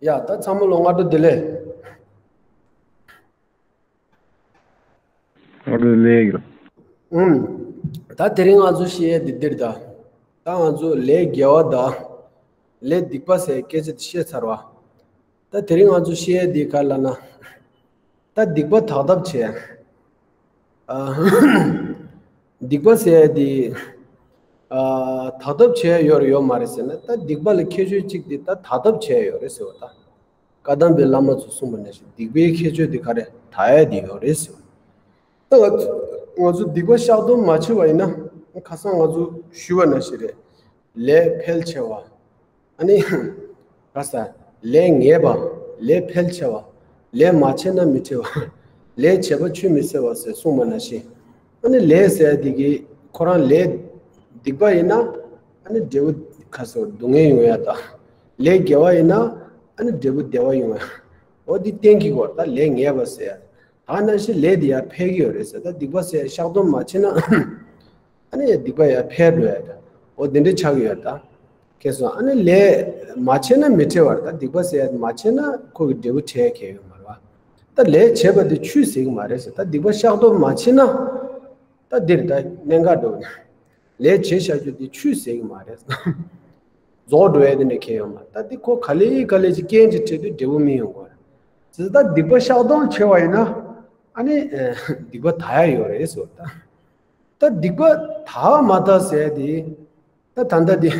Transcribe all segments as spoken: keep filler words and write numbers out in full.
ཡ་ད་ཚང་མ་ལོ་སྔ་དྲོ་བདེ་ལེགས། སྔ་དྲོ་བདེ་ལེགས། ཨུམ། ད་དེ་རིང་ང་ཚོ་བཤད་ཡས་འདི་འདིར་ད། ད་ང་ཚོ་ལས་དགེ་བ་དང་། ལས་སྡིག་པ་ཟེར་སྐད་ཆ་དེ་བཤད་ཚར་བ། ད་དེ་རིང་ང་ཚོ་བཤད་ཡས་འདི་ག་ལ་ན། ད་སྡིག་པ་དག་ཐབས་བྱས། ཨ། སྡིག་པ་ཟེར་ཡས་འདི། ཨ། དག་ཐབས་བྱས་ཡོད་རེད་ཡོད་མ་རེད་ཟེར་ན། ད་སྡིག་པ་ལ་ཁྱད་ཆོས་གཅིག་འདི་ད་དག་ཐབས་བྱས་ཡོད་རེད་ཟེར་བ་ད། བཀའ་གདམས་པའི་བླ་མ་ཚོས་གསུངས་པ་ནང་བཞིན་སྡིག་པའི་ཁྱད་ཆོས་འདི་ག་རེ་དག་ཡས་འདི་ཡོད་རེད་ཟེར་བ། ད་ང་ཚོ་སྡིག་པ་བཤགས་སྡོམ་མ་བྱས་པ་ཡིན་ན། ཁ་སང་ང་ཚོ་ཞུས་པ་ནང་བཞིན་རེད། ལས་འཕེལ་ཆེ་བ། ཨ་ནི། ག་ས། ལས་ངན་པ། ལས་འཕེལ་ཆེ་བ། ལས་མ་བྱས་ན་མི་ཁྲེལ་བ། ལས་བྱས་པ་ཆུད་མི་ཟ་བ་ཟེར་གསུངས་པ་ནང་བཞིན། ཨ་ནི་ལས་ཟེར་ཡས་འདི་གི་ཁོ་རང་ལས་སྡིག་པ་ཡིན་ན། ཨ་ནི་འབྲས་བུ་ག་ས་སྡུག་བསྔལ་ཡོང་ཡ་ད། ལས་དགེ་བ་ཡིན་ན། ཨ་ནི་འབྲས་བུ་བདེ་བ་ཡོང་ཡ། འོ་འདི་གཏན་འཁེལ་གྱི་ཡོད་རེད་ད། ལས་ངན་པ་ཟེར་ཡ། ད་ནང་བཞིན་ལས་འདི་ཡར་འཕེལ་གྱི་ཡོད་རེད་ཟེར། ད་སྡིག་པ་ཟེར་ཡ་བཤགས་སྡོམ་མ་བྱས་ན། ཨ་ནི་སྡིག་པ་ཡར་འཕེལ་འགྲོ་ཡ་ད། འོ་འདི་འདྲ་ཆགས་ཀྱི་ཡོད་ད། ཁྱེད་སོང་ཨ་ནི་ལས་མ་བྱས་ན་མི་ཁྲེལ་བ་རེད་ད། སྡིག་པ་ཟེར་ཡ་མ་བྱས་ན་ཁོ་གི་འབྲས་བུ་ཁྲེལ་ཡ་གང་ཡང་ཡོད་མ་རེད་བ། ད་ལས་བྱས་པ་དེ་ཆུད་ཟ་གི་མ་རེད་ཟེར། ད་སྡིག་པ་བཤགས་སྡོམ་མ་བྱས་ན། ད་འདིར་ད་གནད་འགག་འགྲོ་གི། ལས་བྱས་བཞག་རྒྱུ་དེ་ཆུད་ཟ་གི་མ་རེད། རྫོགས་འགྲོ་ཡ་དེ་འདྲ་གང་ཡང་ཡོད་མ་རེད། ད་འདི་ཁོ་ག་ལེ་ག་ལེ་ཅིག་རྐྱེན་ཅིག་འཕྲད་དུས་འབྲས་བུ་སྨིན་ཡོང་གི་རེད། ཟེར་ད་སྡིག་པ་བཤགས་སྡོམ་བྱས་པ་ཡིན་ན། ཨ་ནི། སྡིག་པ་དག་ཡ་ཡོད་རེད་ཟེར་བ་ད། ད་སྡིག་པ་དག་མ་དག་ཟེར་ཡ་དེ། ད་ད་ལྟ་དེ།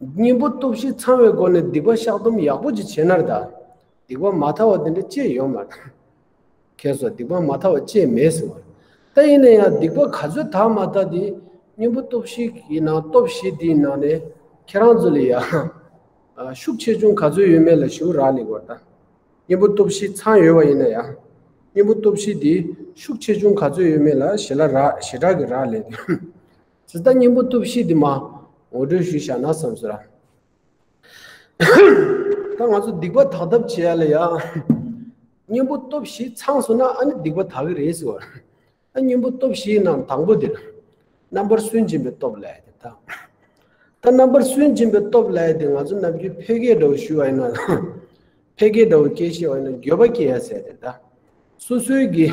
གཉེན་པོ་སྟོབས་བཞི་ཚང་བའི་སྒོ་ནས་སྡིག་པ་བཤགས་སྡོམ་ཡག་པོ་ཅིག་བྱས་ན་རེད་ད། སྡིག་པ་མ་དག་པ་དེ་འདྲ་ཅི་ཡང་ཡོད་མ་རེད། ཁྱེད་སོང་སྡིག་པ་མ་དག་པ་ཅི་ཡང་མེད་ཟེར་བ། ད་ཡིན་ན་ཡང་སྡིག་པ་ག་ཚོད་དག་མ་དག་དེ། གཉེན་པོ་སྟོབས་བཞི་ཡི་ནང་སྟོབས་བཞི་དེའི་ནང་ནས་ཁྱེད་རང་ཚོ་ལ་ཡ། ཤུགས་ཆེ་ཆུང་ག་ཚོད་ཡོད་མེད་ལ་ཞུ་རག་ལས་དགོས་ད། གཉེན་པོ་སྟོབས་བཞི་ཚང་ཡོད་པ་ཡིན་ན་ཡང་། གཉེན་པོ་སྟོབས་བཞི་དེ་ཤུགས་ཆེ་ཆུང་ག་ཚོད་ཡོད་མེད་ལ་ཞེ་ལ་རག་ཞེ་དྲག་གི་རག་ལས་དེ། ཇི་ལྟར་གཉེན་པོ་སྟོབས་བཞི་འདི་མ་ངོ་སྤྲོད་ཞུས་བཞག་ན་བསམ་སོང་ར། ད་ང་ཚོ་སྡིག་པ་དག་ཐབས་བྱེད་ཡ་ལ་ཡ། གཉེན་པོ་སྟོབས་བཞི་ཚང་སོང་ན་ཨ་ནི་སྡིག་པ་དག་གི་རེད་ཟེར་བ། ད་གཉེན་པོ་སྟོབས་བཞིའི་ནང་དང་པོ་དེ། རྣམ་པར་སུན་འབྱིན་པའི་སྟོབས་ལབ་ཡ་དེ་ད། ད་རྣམ་པར་སུན་འབྱིན་པའི་སྟོབས་ལབ་ཡ་དེ་ང་ཚོ་ནམ་རྒྱུན་ཕལ་སྐད་འདྲ་བོ་ཞུ་བ་ཡིན་ན། ཕལ་སྐད་འདྲ་བོ་སྐད་བཤད་པ་ཡིན་ན་འགྱོད་པ་སྐྱེ་ཡ་ཟེར་ཡ་དེ་ད། སོ་སོའི་གི་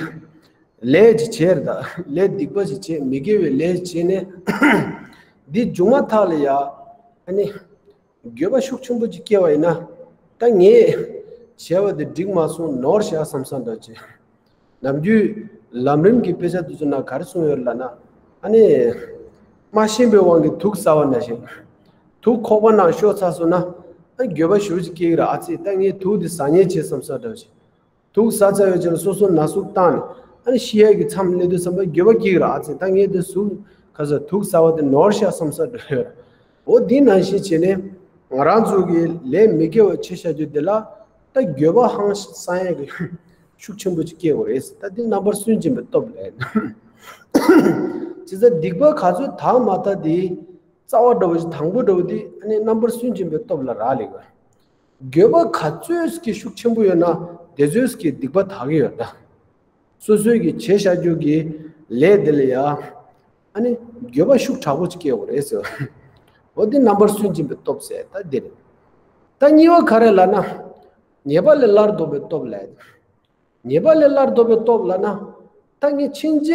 ལས་ཅིག་བྱས་རེད་ད། ལས་སྡིག་པ་ཅིག་བྱས། མི་དགེ་བའི་ལས་བྱས་ནས། འདི་མཇུག་མ་ཐག་ལ་ཡ། ཨ་ནི། འགྱོད་པ་ཤུགས་ཆེན་པོ་ཅིག་སྐྱེ་བ་ཡིན་ན། ད་ངས་བྱས་པ་དེ་འགྲིག་མ་སོང་། ནོར་བཞག་བསམ་བསམ་འདྲ་ཅིག། ནམ་རྒྱུན་ལམ་རིམ་གྱི་དཔེ་ཆ་དེ་ཚོ་ནང་ག་རེ་གསུངས་ཡོད་ལབ་ན། ཨ་ནི། མ་ཤེས་པའི་དབང་གིས་དུག་ཟ་བ་ནང་བཞིན། དུག་ཁོག་པ་ནང་ཤོར་ཚར་སོང་ན། ཨ། འགྱོད་པ་ཞེ་པོ་ཅིག་སྐྱེ་གི་རེད། ཨ་ཙི། ད་ངས་དུག་འདི་ཟ་ཉེན་ཆེ་བསམ་བསམ་འདྲ་ཅིག། དུག་ཟ་ཚར་བའི་རྗེས་ལ་སོ་སོ་ན་ཟུག་བཏང་ནས། ཨ་ནི་ཤི་ཡས་ཀྱི་མཚམས་སླེབས་དུས་ཙམ་པ་འགྱོད་པ་སྐྱེ་གི་རེད། ཨ་ཙི། ད་ངས་འདི་ཟུག་ག་ས་དུག་ཟ་བ་དེ་ནོར་ཤག་བསམ་ས་འདྲ་ཡོད་རེད། འོ་འདི་ནང་བཞིན་བྱས་ནས་ང་རང་ཚོ་གི་ལས་མི་དགེ་བ་བྱས་བཞག་རྒྱུ་དེ་ལ། ད་འགྱོད་པ་ཧང་སང་ཡས་ཀྱི་ཤུགས་ཆེན་པོ་ཅིག་སྐྱེ་དགོས་རེད། ད་འདི་རྣམ་པར་སུན་འབྱིན་པའི་སྟོབས་ལས། བྱས་ཙང་སྡིག་པ་ག་ཚོད་དག་མ་དག་དེ། རྩ་བ་འདྲ་བོ་ཞིག་དང་པོ་འདྲ་བོ་དེ་ཨ་ནི་རྣམ་པར་སུན་འབྱིན་པའི་སྟོབས་ལ་རག་ལས་དགོས། འགྱོད་པ་ག་ཚོད་ཀྱི་ཤུགས་ཆེན་པོ་ཡོད་ན་དེ་ཚོད་ཀྱི་སྡིག་པ་དག་གི་ཡོད་ད། སོ་སོའི་གི་བྱས་བཞག་རྒྱུ་གི་ལས་དེ་ལ་ཡ། ཨ་ནི་འགྱོད་པ་ཤུགས་དྲག་པོ་ཅིག་སྐྱེ་དགོས་རེད་ཟེར། འོ་དེ་རྣམ་པར་སུན་འབྱིན་པའི་སྟོབས་ཟེར་ད་འདི་རེད། ད་གཉིས་པ་ག་རེ་ལབ་ན། ཉེས་པ་ལས་སླར་ལྡོག་པའི་སྟོབས་ལ། ཉེས་པ་ལས་སླར་ལྡོག་པའི་སྟོབས་ལབ་ན། ད་ངས་ཕྱིན་ཆད་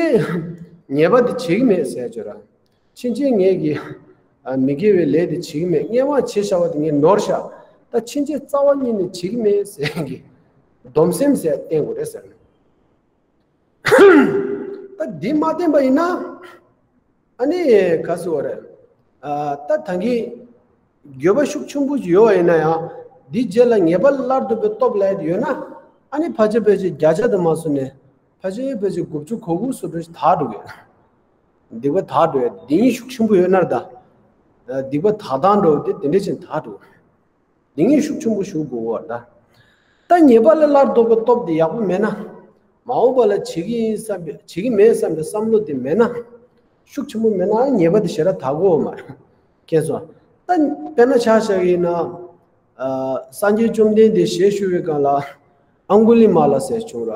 ཉེས་པ་དེ་བྱེད་ཀྱི་མེད་ཟེར་བརྗོད་ར། ཕྱིན་ཆད་ངས་ཀྱི། ཨ། མི་དགེ་བའི་ལས་དེ་བྱེད་ཀྱི་མེད། སྔོན་མ་བྱས་བཞག་པ་དེ་ངས་ནོར་བཞག། ད་ཕྱིན་ཆད་རྩ་བ་ཉིད་ནས་བྱེད་ཀྱི་མེད་ཟེར་གྱི། སྡོམ་སེམས་ཟེར་བསྟེན་དགོས་རེད་ཟེར། ད་འདི་མ་བསྟེན་པ་ཡིན་ན། ཨ་ནི་ག་ཟེར་བ་རེད། ཨ། ད་ད་གིན་འགྱོད་པ་ཤུགས་ཆེན་པོ་ཞིག་ཡོད་པ་ཡིན་ན་ཡང་། འདིའི་རྗེས་ལ་ཉེས་པ་སླར་ལྡོག་པའི་སྟོབས་ལབ་ཡ་དེ་ཡོད་ན། ཨ་ནི་ཕལ་ཆེར་ཕལ་ཆེར་བརྒྱ་ཆ་དུ་མ་སོང་ནས་ཕལ་ཆེར་ཕལ་ཆེར་དགུ་བཅུ་གོ་དགུ་སོ་འདྲ་ཞིག་དག་འགྲོ་གི། སྡིག་པ་དག་འགྲོ་ཡ་དེ་ཉིད་ཤུགས་ཆེན་པོ་ཡོད་ན་རེད་ད། སྡིག་པ་དག་སྟངས་འདྲ་བོ་དེ་དེ་འདྲ་ཞིག་དག་འགྲོ། སྡིག་ཉེས་ཤུགས་ཆེན་པོ་ཞིག་དགོས་པ་རེད་ད། ད་ཉེས་པ་ལས་སླར་ལྡོག་པའི་སྟོབས་དེ་ཡག་པོ་མེད་ན། མ་འོངས་པ་ལ་བྱེད་ཀྱི་ཡིན་བསམ་པའི། བྱེད་ཀྱི་མེད་བསམ་པའི་བསམ་བློ་དེ་མེད་ན། ཤུགས་ཆེན་པོ་མེད་ན་ཉེས་པ་དེ་ཞེ་དྲག་དག་གི་ཡོད་མ་རེད། མཁྱེན་སོང་། ད་དཔེར་ན་ཆ་བཞག་གི་ཡིན་ན། ཨ། སངས་རྒྱས་བཅོམ་ལྡན་འདས་ཞལ་བཞུགས་པའི་སྒང་ལ། ཨང་གུ་ལི་མ་ལ་ཟེར་བྱུང་ར།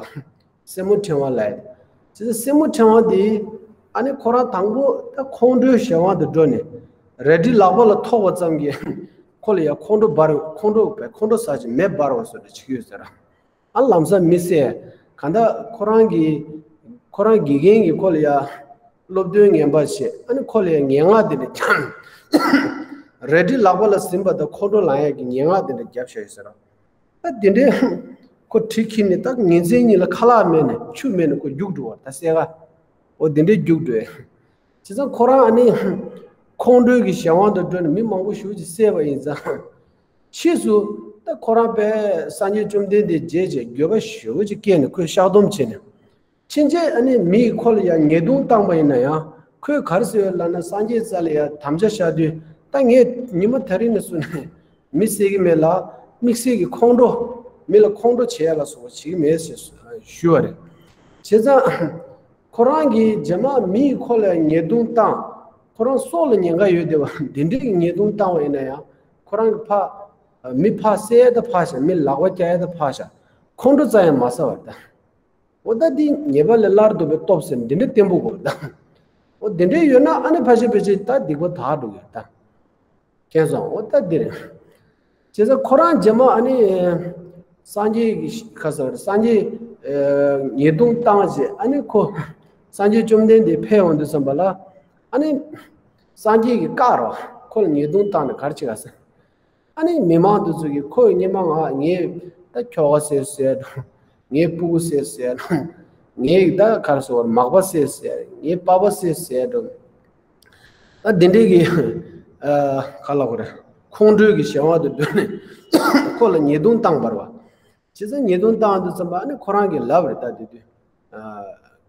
སེན་མོ་ཕྲེང་བ་ལབ་ཡ། བྱས་ཙང་སེན་མོ་ཕྲེང་བ་འདི། ཨ་ནི་ཁོ་རང་དང་པོ་ད་ཁོང་ཁྲོའི་གཞན་དབང་དུ་འགྲོ་ནས། རལ་གྲི་ལག་པ་ལ་ཐོགས་པ་ཙམ་གྱིས། ཁོ་ལ་ཡ་ཁོང་ཁྲོ་འབར། ཁོང་ཁྲོ་བས་ཁོང་ཁྲོ་ཟ་ཅིག་མེ་འབར་བ་བཟོ་འདྲ་བྱེད་ཀྱི་ཡོད་ཟེར། ཨ་ལམ་སང་མི་བསད། གང་ལྟར་ཁོ་རང་གི་ཁོ་རང་དགེ་རྒན་གྱིས་ཁོ་ལ་ཡ་སློབ་སྟོན་ངན་པ་བྱས། ཨ་ནི་ཁོ་ལ་ཡ་ངན་སྔགས་དེ་འདྲ་རལ་གྲི་ལག་པ་ལ་ཟིན་པ་དང་ཁོང་ཁྲོ་ལངས་ཡས་ཀྱི་ངན་སྔགས་དེ་འདྲ་བརྒྱབ་བཞག་ཡོད་ཟེར། ད་དེ་འདྲའི་ཁོ་གྲི་འཁྱེར་ནས་ད་ཉིན་མཚན་གཉིས་ལ་ཁ་ལག་མེད་ནས་ཆུ་མེད་ནས་ཁོ་རྒྱུགས་འགྲོ་བ། ད་སེ་ག་འོ་དེ་འདྲའི་རྒྱུགས་འགྲོ་ཡས། བྱས་ཙང་ཁོ་རང་ཨ་ནི་ཁོང་ཁྲོའི་གི་གཞན་དབང་དུ་འགྲོ་ནས་མི་མང་པོ་ཞེ་ཅིག་བསད་པ་ཡིན་ཙང་། ཕྱིས་སུ་ད་ཁོ་རང་དཔེ་སངས་རྒྱས་བཅོམ་ལྡན་འདས་མཇལ་བྱས་འགྱོད་པ་ཞེ་པོ་ཅིག་སྐྱེས་ནས་ཁོས་བཤགས་སྡོམ་བྱས་ནས། ཕྱིན་ཆད་ཨ་ནི་མིས་ཁོ་ལ་ཡང་ཉེས་རྡུང་བཏང་པ་ཡིན་ན་ཡང་ཁོས་ག་རེ་ཟེར་ཡོད་ལབ་ན། སངས་རྒྱས་རྩ་ལ་ཡང་དམ་བཅའ་བཞག་དུས། ད་ངས་ཉི་མ་དེ་རིང་ནས་བཟུང་ནས་མི་བསད་ཀྱི་མེད་ལ། དམིགས་བསལ་གྱི་ཁོང་ཁྲོ། མི་ལ་ཁོང་ཁྲོ་བྱེད་ཡ་ལ་སོགས་པ་བྱེད་ཀྱི་མེད་ཟེར་ཞུས་པ་རེད། བྱས་ཙང་ཁོ་རང་གིས་རྗེས་མ་མིས་ཁོ་ལ་ཉེས་རྡུང་བཏང་། ཁོ་རང་སྲོག་ལ་ཉེན་ཁ་ཡོད་བསྡད་པ་འདི་འདྲའི་གི་ཉེས་རྡུང་བཏང་བ་ཡིན་ན་ཡང་ཁོ་རང་གི་ཕ་མི་ཕར་བསད་ཡ་ད་ཕར་བཞག་མི་ལག་པ་བཀྱག་ཡ་ད་ཕར་བཞག་ཁོང་ཁྲོ་ཙམ་ཡང་མ་ཟ་བར་ད། འོ་ད་འདི་ཉེས་པ་ལས་སླར་ལྡོག་པའི་སྟོབས་ཟེར་འདི་འདྲ་བརྟན་པོ་དགོས་ད། འོ་འདི་འདྲ་ཡོད་ན་ཨ་ནི་ཕལ་ཆེར་ཕལ་ཆེར་ད་སྡིག་པ་དག་འགྲོ་གི་ཡོད་ད། མཁྱེན་སོང་། འོ་ད་འདི་རེད། བྱས་ཙང་ཁོ་རང་རྗེས་མ་ཨ་ནི་སངས་རྒྱས་ཀྱི་ཁ་ཟེར་བ་སངས་རྒྱས་ཉེས་རྡུང་བཏང་རྗེས་ཨ་ནི་ཁོ་སངས་རྒྱས་བཅོམ་ལྡན་འདས་ཕེབས་འོང་དུས་ཙམ་པ་ལ། ཨ་ནི་སངས་རྒྱས་ཀྱིས་བཀག་རོགས། ཁོ་ལ་ཉེས་རྡུང་བཏང་ནས་ག་རེ་བྱེད་ག་ཟེར། ཨ་ནི་མི་མང་དེ་ཚོ་གིས་ཁོ་སྔོན་མ་ང་ངའི་ད་ཁྱོ་ག་བསད་བསད་འགྲོ། ངའི་སྤུ་གུ་བསད་བསད་འགྲོ། ངའི་ད་ག་རེ་ཟེར་བ་མག་པ་བསད་བསད། ངའི་པ་ཕ་བསད་བསད་འགྲོ། ད་འདི་འདྲའི་གི་ཨ་ག་ལབ་དགོས་རེད། ཁོང་ཁྲོའི་གི་གཞན་དབང་དུ་འགྲོ་ནས་ཁོ་ལ་ཉེས་རྡུང་བཏང་བར་བ། བྱས་ཙང་ཉེས་རྡུང་བཏང་དུས་ཙམ་པ་ཨ་ནི་ཁོ་རང་གིས་ལབ་རེད། ད་དེ་དུས། ཨ་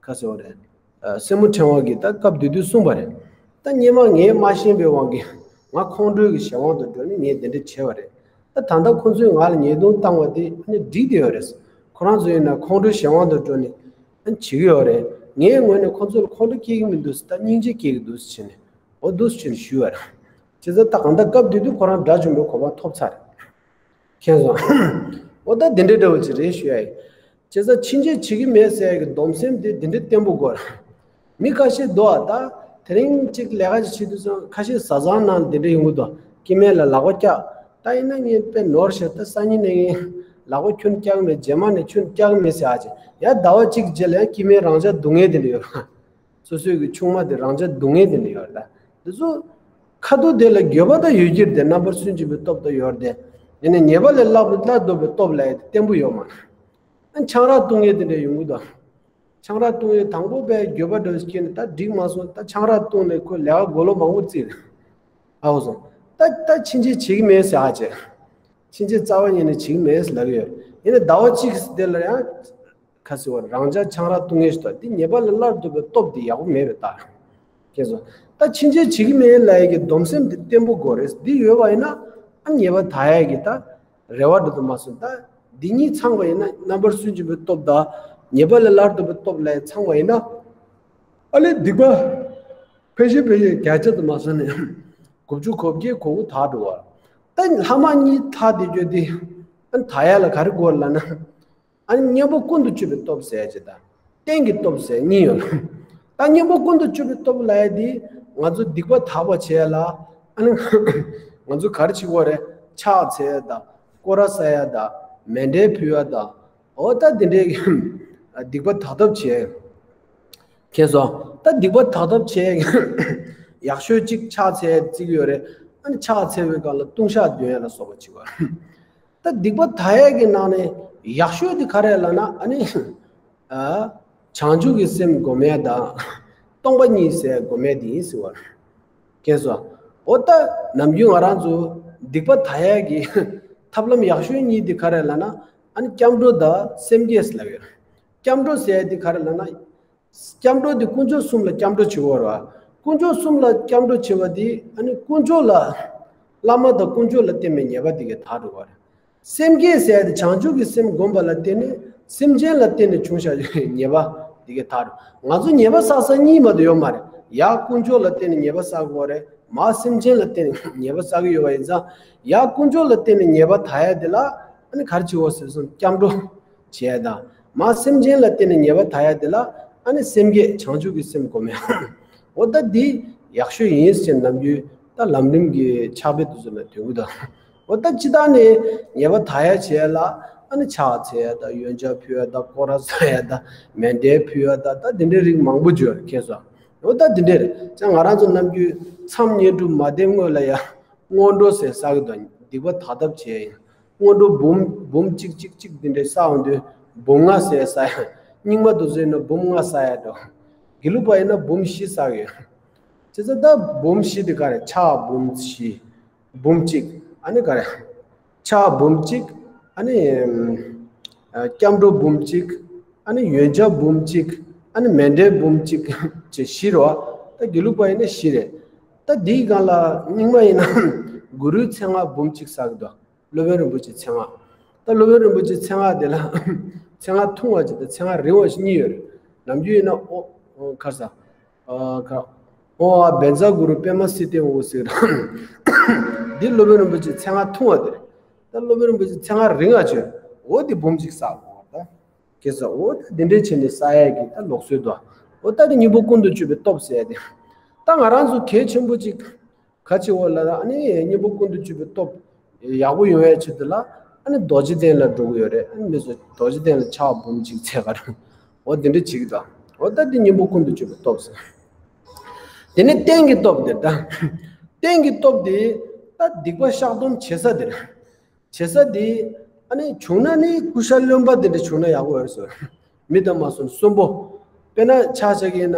ག་ཟེར་བ་རེད། ཨ་སྲས་མོ་ཕྲེང་བ་གིས་ད་སྐབས་དེ་དུས་གསུངས་པ་རེད། ད་སྔོན་མ་ངས་མ་ཤེས་པའི་དབང་གིས་ང་ཁོང་ཁྲོའི་གི་གཞན་དབང་དུ་འགྲོ་ནས་ངས་དེ་འདྲ་བྱས་པ་རེད། ད་ད་ལྟ་ཁོ་ཚོས་ང་ལ་ཉེས་རྡུང་བཏང་བ་དེ་ཨ་ནི་འགྲིག་བསྡད་ཡོད་རེད། ཁོ་རང་ཚོ་ཡིན་ན་ཁོང་ཁྲོའི་གཞན་དབང་དུ་འགྲོ་ནས་ཨ་ནི་བྱེད་ཀྱི་ཡོད་རེད། ངའི་ངོས་ནས་ཁོ་ཚོ་ལ་ཁོང་ཁྲོ་སྐྱེ་གི་མི་འདུག་ཟེར། ད་སྙིང་རྗེ་སྐྱེ་གི་འདུག་ཟེར་བྱས་ནས་འོ་འདུག་ཟེར་བྱས་ནས་ཞུས་པ་རེད། བྱས་ཙང་ད་གང་ལྟར་སྐབས་དེ་དུས་ཁོ་རང་དགྲ་བཅོམ་པའི་གོ་འཕང་ཐོབ་ཚར་རེད། མཁྱེན་སོང་། འོ་ད་འདི་འདྲའི་འདྲ་བོ་ཅིག་རེད་ཞུ་ཡ་ཡིན། བྱས་ཙང་ཕྱིན་ཆད་བྱེད་ཀྱི་མེད་ཟེར་ཡ་གི་སྡོམ་སེམས་དེ་འདི་འདྲའི་བརྟན་པོ་དགོས། མི་ཁ་ཤས་འདུག་ཨ། ད་དེ་རིང་གཅིག་ལས་ཀ་ཅིག་བྱེད་དུས་ཙང་ཁ་ཤས་བཟའ་ཚང་ནང་འདི་འདྲ་ཡོང་གི་འདུག་སྐྱེ་དམན་ལ་ལག་པ་བཀྱག་ད་ཡིན་ན་ངས་དཔེ་ནོར་ཤག་ད་སང་ཉིན་ནས་ངས་ལག་པ་ཁྱོན་བཀྱག་མེད། རྗེས་མ་ནས་ཁྱོན་བཀྱག་མེད་ཟེར་ཨ་ཅེ། ཡ་ཟླ་བ་གཅིག་རྗེས་ལ་ཡང་སྐྱེ་དམན་རང་ཅག་སྡུག་བསྔལ་དེ་འདྲ་ཡོད། སོ་སོའི་གི་ཆུང་མ་དེ་རང་ཅག་སྡུག་བསྔལ་དེ་འདྲ་ཡོད་རེད་ད། འདི་ཚོ་ཁ་ཐུག་དེ་ལ་འགྱོད་པ་ད་ཡོད་ཀྱི་རེད་དེ། རྣམ་པར་སུན་འབྱིན་པའི་སྟོབས་ད་ཡོད་རེད་དེ། ཡིན་ནའི་ཉེས་པ་ལས་སླར་སླར་ལྡོག་པའི་སྟོབས་ལ་ཡ་དེ་བརྟན་པོ་ཡོད་མ་རེད། ཨ་ཆང་རག་བཏུང་ཡས་དེ་འདྲ་ཡོང་གི་འདུག་ཆང་རག་བཏུང་ཡས་དང་པོ་པའི་འགྱོད་པ་འདྲ་ཞིག་སྐྱེས་ནས་ད་འགྲིག་མ་སོང་། ད་ཆང་རག་བཏུང་ནས་ཁོས་ལས་ཀ་གོ་ལོ་མང་པོ་བརྩིས་རེད། ཨའོ་སོང་། ད་ད་ཕྱིན་ཆད་བྱེད་ཀྱི་མེད་ཟེར་ཨ་ཅེ། ཕྱིན་ཆད་རྩ་བ་ཉིད་ནས་བྱེད་ཀྱི་མེད་ཟེར་ལབ་ཀྱི་ཡོད། ཡིན་ནའི་ཟླ་བ་གཅིག་དེ་ལ་ཡང་ཁ་ཟེར་བ་རང་ཅག་ཆང་རག་བཏུང་ངེས་ཤིག་ཏུ་འདི་ཉེས་པ་ལས་སླར་ལྡོག་པའི་སྟོབས་འདི་ཡག་པོ་མེད་པའི་རྟགས། ཁྱེད་ཚོ་ད་ཕྱིན་ཆད་བྱེད་ཀྱི་མེད་ལབ་ཡས་ཀྱི་སྡོམ་སེམས་འདི་བརྟན་པོ་དགོས་རེད། འདི་ཡོད་པ་ཡིན་ན་ཨ་ཉེས་པ་དག་ཡས་ཀྱི་ད་རེ་བ་འདྲ་དུ་མ་སོང་། ད་འདི་གཉིས་ཚང་བ་ཡིན་ན་རྣམ་པར་སུན་འབྱིན་པའི་སྟོབས་དང་ཉེས་པ་ལས་སླར་ལྡོག་པའི་སྟོབས་ལ་ཚང་བ་ཡིན་ན། ཨ་ལས་སྡིག་པ་ཕལ་ཆེར་ཕལ་ཆེར་བརྒྱ་ཆ་དུ་མ་སོང་ནས་དགུ་བཅུ་གོ་བརྒྱད་གོ་དགུ་དག་འགྲོ་བ། ད་ལྷག་མ་གཉིས་ཐག་དེ་བརྗོད་དེ་ཨ་དག་ཡས་ལ་ག་རེ་དགོས་ལབ་ན། ཨ་ནི་གཉེན་པོ་ཀུན་ཏུ་སྤྱོད་པའི་སྟོབས་ཟེར་ཅིག་དང་། རྟེན་གྱི་སྟོབས་ཟེར་གཉིས་ཡོད། ད་གཉེན་པོ་ཀུན་ཏུ་སྤྱོད་པའི་སྟོབས་ལབ་ཡས་འདི་ང་ཚོ་སྡིག་པ་དག་པ་བྱེད་ཡས་ལ། ཨ་ནི་ང་ཚོ་ག་རེ་བྱེད་དགོས་རེད། ཕྱག་འཚལ་ཡས་དང་། སྐོར་ར་བསག་ཡས་དང་། མཎྜལ་ཕུལ་ཡས་དང་། འོ་ད་འདི་འདྲའི་སྡིག་པ་དག་ཐབས་བྱེད། མཁྱེན་སོང་། ད་སྡིག་པ་དག་ཐབས་བྱེད། ཡག་ཤོས་གཅིག་ཕྱག་འཚལ་ཡས་བརྩི་གི་ཡོད་རེད། ཨ་ནི་ཕྱག་འཚལ་བའི་སྒང་ལ་ལྟུང་བཤགས་འདོན་ཡས་ལ་སོགས་པ་བྱེད་དགོས། ད་སྡིག་པ་དག་ཡས་ཀྱི་ནང་ནས་ཡག་ཤོས་དེ་ག་རེ་ལབ་ན། ཨ་ནི་ཨ་བྱང་ཆུབ་ཀྱི་སེམས་སྒོམ་ཡས་དང་། སྟོང་པ་ཉིད་ཟེར་སྒོམ་ཡས་དེ་ཡིན་ཟེར་བ། མཁྱེན་སོང་། འོ་ད་ནམ་རྒྱུན་ང་རང་ཚོ་སྡིག་པ་དག་ཡས་ཀྱི་ཐབས་ལམ་ཡག་ཤོས་གཉིས་དེ་ག་རེ་ལབ་ན། ཨ་ནི་སྐྱབས་འགྲོ་དང་སེམས་བསྐྱེད་ཟེར་ལབ་ཡོད། སྐྱབས་འགྲོ་ཟེར་ཡས་དེ་ག་རེ་ལབ་ན། སྐྱབས་འགྲོ་དེ་དཀོན་མཆོག་གསུམ་ལ་སྐྱབས་འགྲོ་བྱེད་དགོས་རེད་བ། དཀོན་མཆོག་གསུམ་ལ་སྐྱབས་འགྲོ་བྱེད་པ་དེ་ཨ་ནི་དཀོན་མཆོག་ལ། བླ་མ་དང་དཀོན་མཆོག་ལ་བརྟེན་པའི་ཉེས་པ་དེ་གས་དག་འགྲོ་བ་རེད། སེམས་བསྐྱེད་ཟེར་ཡ་དེ་བྱང་ཆུབ་ཀྱི་སེམས་བསྒོམ་པ་ལ་བརྟེན་ནས་སེམས་ཅན་ལ་བརྟེན་ནས་བྱུང་བཞག་པའི་ཉེས་པ་དེ་གས་དག་འགྲོ། ང་ཚོ་ཉེས་པ་བསགས་ས་གཉིས་མ་གཏོགས་ཡོད་མ་རེད། ཡར་དཀོན་མཆོག་ལ་བརྟེན་ནས་ཉེས་པ་བསགས་དགོས་རེད། མར་སེམས་ཅན་ལ་བརྟེན་ནས་ཉེས་པ་བསགས་ཀྱི་ཡོད་པ་ཡིན་ཙང་། ཡར་དཀོན་མཆོག་ལ་བརྟེན་ནས་ཉེས་པ་དག་ཡ་དེ་ལ་ཨ་ནི་ག་རེ་བྱེད་དགོས་ཟེར་སོང་། སྐྱབས་འགྲོ་བྱེད་ཡ་དང་། མར་སེམས་ཅན་ལ་བརྟེན་ནས་ཉེས་པ་དག་ཡ་དེ་ལ་ཨ་ནི་སེམས་བསྐྱེད་བྱང་ཆུབ་ཀྱི་སེམས་སྒོམ་ཡ། འོ་ད་འདི་ཡག་ཤོས་ཡིན་ཟེར་ནམ་རྒྱུན་ད་ལམ་རིམ་གྱི་ཕྱག་དཔེ་དེ་ཚོ་ལ་དོན་གུ་དང་ འོ་ད་ཅི་ད་ནི་ཉེས་པ་དག་ཡ་བྱས་ལ་ཨ་ནི་ཕྱག་འཚལ་ཡ་ད་ཡོན་ཆབ་ཕུལ་ཡ་ད་སྐོར་ར་ཟ་ཡ་ད་མཎྜལ་ཕུལ་ཡ་ད་ད་དེ་འདྲའི་རིགས་མང་པོ་བརྗོད་ཁེལ་སོང་། འོ་ད་དེ་འདྲའི་རེད། ཅང་ང་རང་ཚོ་ནམ་རྒྱུན་མཚམས་བསྙེན་སྒྲུབ་མ་འདེབས་སྔོན་ལ་ཡ་སྔོན་འགྲོ་ཟེར་བསགས་ཀྱི་འདུག་སྡིག་པ་དག་ཐབས་བྱས་ཡིན། སྔོན་འགྲོ་འབུམ་འབུམ་གཅིག་གཅིག་གཅིག་འདི་འདྲའི་བསགས་འོང་དུས་འབུམ་ལྔ་ཟེར་བསགས་ཡ། རྙིང་མ་དེ་ཚོ་ཡིན་ན་འབུམ་ལྔ་བསགས་ཡ་འགྲོ། དགེ་ལུགས་པ་ཡིན་ན་འབུམ་བཞི་བསགས་ཡོད། བྱས་ཙང་ད་འབུམ་བཞི་དེ་ག་རེ་ཕྱག་འབུམ་བཞི། འབུམ་གཅིག་ཨ་ནི་ག་རེ། ཕྱག་འབུམ་གཅིག་ཨ་ནི་ཨམ། ཨ། སྐྱབས་འགྲོ་འབུམ་གཅིག་ཨ་ནི་ཡོན་ཆབ་འབུམ་གཅིག་ཨ་ནི་མཎྜལ་འབུམ་གཅིག་བཅས་བཞི་རེད་བ། ད་དགེ་ལུགས་པ་ཡིན་ན་བཞི་རེད། ད་འདིའི་སྒང་ལ་རྙིང་མ་ཡིན་ན་གུ་རུའི་མཚན་སྔགས་འབུམ་གཅིག་བསགས་ཀྱི་འདུག་སློབ་དཔོན་རིན་པོ་ཆེའི་མཚན་སྔགས། ད་སློབ་དཔོན་རིན་པོ་ཆེའི་མཚན་སྔགས་དེ་ལ་མཚན་སྔགས་ཐུང་བ་ཅིག་དང་མཚན་སྔགས་རིང་བ་ཞིག་གཉིས་ཡོད་རེད། ནམ་རྒྱུན་ཡིན་ན་ཨོ་ཨོ་ག་རེ་ཟ། ཨ། ག་ཨོ་ཨ་བཛྲ་གུ་རུ་པདྨ་སིདྡྷི་ཧཱུྃ་ཟེར་གི་རེད། འདི་སློབ་དཔོན་རིན་པོ་ཆེའི་མཚན་སྔགས་ཐུང་བ་དེ་རེད། ད་སློབ་དཔོན་རིན་པོ་ཆེའི་མཚན་སྔགས་རིང་བ་ཅིག་ཡོད་རེད། འོ་དེ་འབུམ་གཅིག་བསགས་དགོས་རེད་ད། ཁེལ་སོང་། འོ་ད་འདི་འདྲའི་བྱས་ནས་བསགས་ཡས་ཀྱི་ད་ལུགས་སྲོལ་འདུག་འོ་ད་དེ་སྙིང་པོ་ཀུན་ཏུ་སྤྱོད་པའི་སྟོབས་ཟེར་ཡ་དེ། ད་ང་རང་ཚོ་གལ་ཆེན་པོ་ཅིག་ག་ཅི་འོ་ལ་ཨ་ནི་སྙིང་པོ་ཀུན་ཏུ་སྤྱོད་པའི་སྟོབས་ཡག་པོ་ཡོང་ཡའི་ཆེད་དུ་ལ་ཨ་ནི་རྡོ་རྗེ་གདན་ལ་འགྲོ་གི་ཡོད་རེད། ཨ་ནི་མི་ཚོ་རྡོ་རྗེ་གདན་ལ་ཕྱག་འབུམ་གཅིག་འཚལ་ག་རེ། འོ་དེ་འདྲ་བྱེད་ཀྱི་འདུག་འོ་ད་དེ་སྙིང་པོ་ཀུན་ཏུ་སྤྱོད་པའི་སྟོབས་ཟེར། དེ་ནས་རྟེན་གྱི་སྟོབས་དེ་ད། རྟེན་གྱི་སྟོབས་དེ་ད་སྡིག་པ་བཤགས་སྡོམ་བྱེད་ས་དེ་རེད། བྱེད་ས་དེ་ཨ་ནི་བྱུང་ན་ནི་ཀུ་ཤ་རློན་པ་དེ་འདྲ་བྱུང་ན་ཡག་པོ་ཡོད་རེད་ཟེར། མི་དང་མ་སོན་གསོན་པོ། དཔེར་ན་ཆ་བཞག་གི་ཡིན་ན།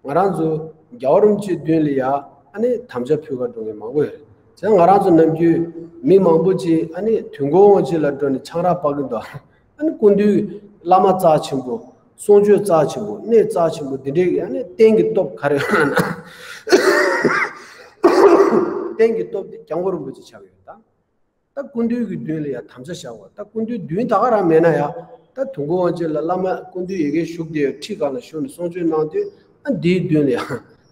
ང་རང་ཚོ་རྒྱལ་བ་རིན་པོ་ཆེའི་མདུན་ལ་ཡ་ཨ་ནི་དམ་བཅའ་ཕུལ་ག་འགྲོ་མཁན་མང་པོ་ཡོད་རེད། བྱས་ཙང་ང་རང་ཚོ་ནམ་རྒྱུན་མི་མང་པོ་ཅིག་ཨ་ནི་དུས་འཁོར་དབང་ཆེན་ལ་འགྲོ་ནས་ཆང་རག་འབག་གི་འདུག་ཨ་ནི་སྐུ་མདུན་བླ་མ་རྩ་ཆེན་པོ། གསུང་ཆོས་རྩ་ཆེན་པོ། གནས་རྩ་ཆེན་པོ་འདི་འདྲའི་ཨ་ནི་རྟེན་གྱི་སྟོབས་ག་རེ་ཡོད་ན། རྟེན་གྱི་སྟོབས་དེ་སྐྱབས་མགོན་རིན་པོ་ཆེ་ཆགས་ཡོད་ད། ད་སྐུ་མདུན་གྱི་མདུན་ལ་ཡ་དམ་བཅའ་བཞག་པ། ད་སྐུ་མདུན་མདུན་ད་ག་རང་མེད་ན་ཡ། ད་དུས་འཁོར་དབང་ཆེན་ལ་བླ་མ་སྐུ་མདུན་ཡ་གིར་བཞུགས་བསྡད་ཡོད། ཁྲི་སྒང་ལ་བཞུགས་ནས་གསུང་ཆོས་གནང་དུས་ཨ་འདིའི་མདུན་ལ་ཡ་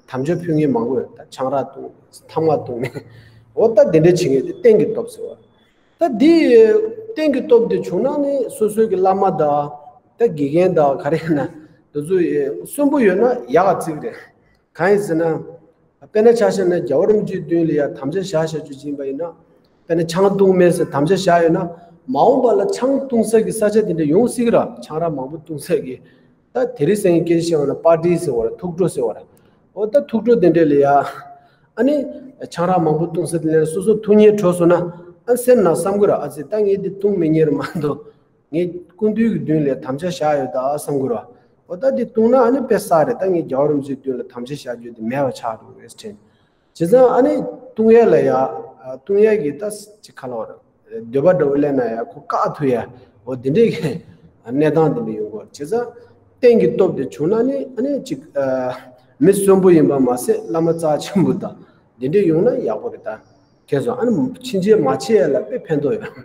དམ་བཅའ་ཕུལ་མཁན་མང་པོ་ཡོད། ད་ཆང་རག་བཏུང་ནས་ཐ་མག་བཏུང་ནས། འོ་ད་དེ་འདྲ་བྱེད་མཁན་དེ་རྟེན་གྱི་སྟོབས་ཟེར་བ། ད་འདི་རྟེན་གྱི་སྟོབས་དེ་བྱུང་ན་ནི་སོ་སོའི་གི་བླ་མ་དང་། ད་དགེ་རྒན་དང་ག་རེ་ཡིན་ན། དེ་ཚོ་གསོན་པོ་ཡོད་ན་ཡག་ག་ཙིག་རེད། གང་ཡིན་ཟེར་ན། དཔེར་ན་ཆ་བཞག་ན་རྒྱལ་བ་རིན་པོ་ཆེའི་མདུན་ལ་ཡ་དམ་བཅའ་བཞག་བཞག་རྒྱུ་ཅིག་ཡིན་པ་ཡིན་ན། དཔེར་ན་ཆང་བཏུང་མེད་ཟེར་དམ་བཅའ་བཞག་ཡོད་ན། མ་འོངས་པ་ལ་ཆང་བཏུང་ས་གི་ས་ཆ་དེ་འདྲ་ཡོང་སྲིད་ཀྱི་ར། ཆང་རག་མང་པོ་བཏུང་ས་གི། ད་དེ་རིང་སང་ཉིན་སྐད་ཆ་བཤད་པ་ན་པར་ཊི་ཟེར་བ་ར། ཐུག་འཕྲད་ཟེར་བ་ར། འོ་ད་ཐུག་འཕྲད་དེ་འདྲ་ལ་ཡ། ཨ་ནི། ཆང་རག་མང་པོ་བཏུང་ས་དེ་ལ་སོ་སོ་འཐུང་སྙིང་བྲོ་སོང་ན། ཨ་སེམས་ནང་བསམ་གི་ར། ཨ་ཙི་ད་ངས་འདི་བཏུང་མི་ཉན་མ་གཏོགས། ངས་སྐུ་མདུན་གྱི་མདུན་ལ་དམ་བཅའ་བཞག་ཡོད་ད་བསམ་གི་ར། འོ་ད་འདི་བཏུང་ན་ཨ་ནི་དཔེ་བསགས་རེད། ད་ངས་རྒྱལ་བ་རིན་པོ་ཆེའི་མདུན་ལ་དམ་བཅའ་བཞག་རྒྱུ་དེ་མེད་པ་ཆགས་འགྲོ་གི་རེད་དྲན། བྱས་ཙང་ཨ་ནི་བཏུང་ཡས་ལ་ཡ། བཏུང་ཡས་ཀྱི་ད་ཅིག་ག་ལབ་དགོས་རེད། འདོད་པ་འདྲ་བོ་སླེབས་ན་ཡ་ཁོ་བཀག་ཐུབ་ཡ། འོ་དེ་འདྲའི་གནས་སྟངས་དེ་འདྲ་ཡོང་གི་རེད། བྱས་ཙང་རྟེན་གྱི་སྟོབས་དེ་བྱུང་ན་ནི་ཨ་ནི་ཅིག་མི་གསོན་པོ་ཡིན་པ་མ་ཟད་བླ་མ་རྩ་ཆེན་པོ་དང་དེ་འདྲ་ཡོང་ན་ཡག་པོ་རེད་ད། ཁྱེད་ཚོ་ཨ་ནི་ཕྱིན་ཆད་མ་བྱེད་ཡ་ལ་དཔེ་ཕན་ཐོགས་ཡོད།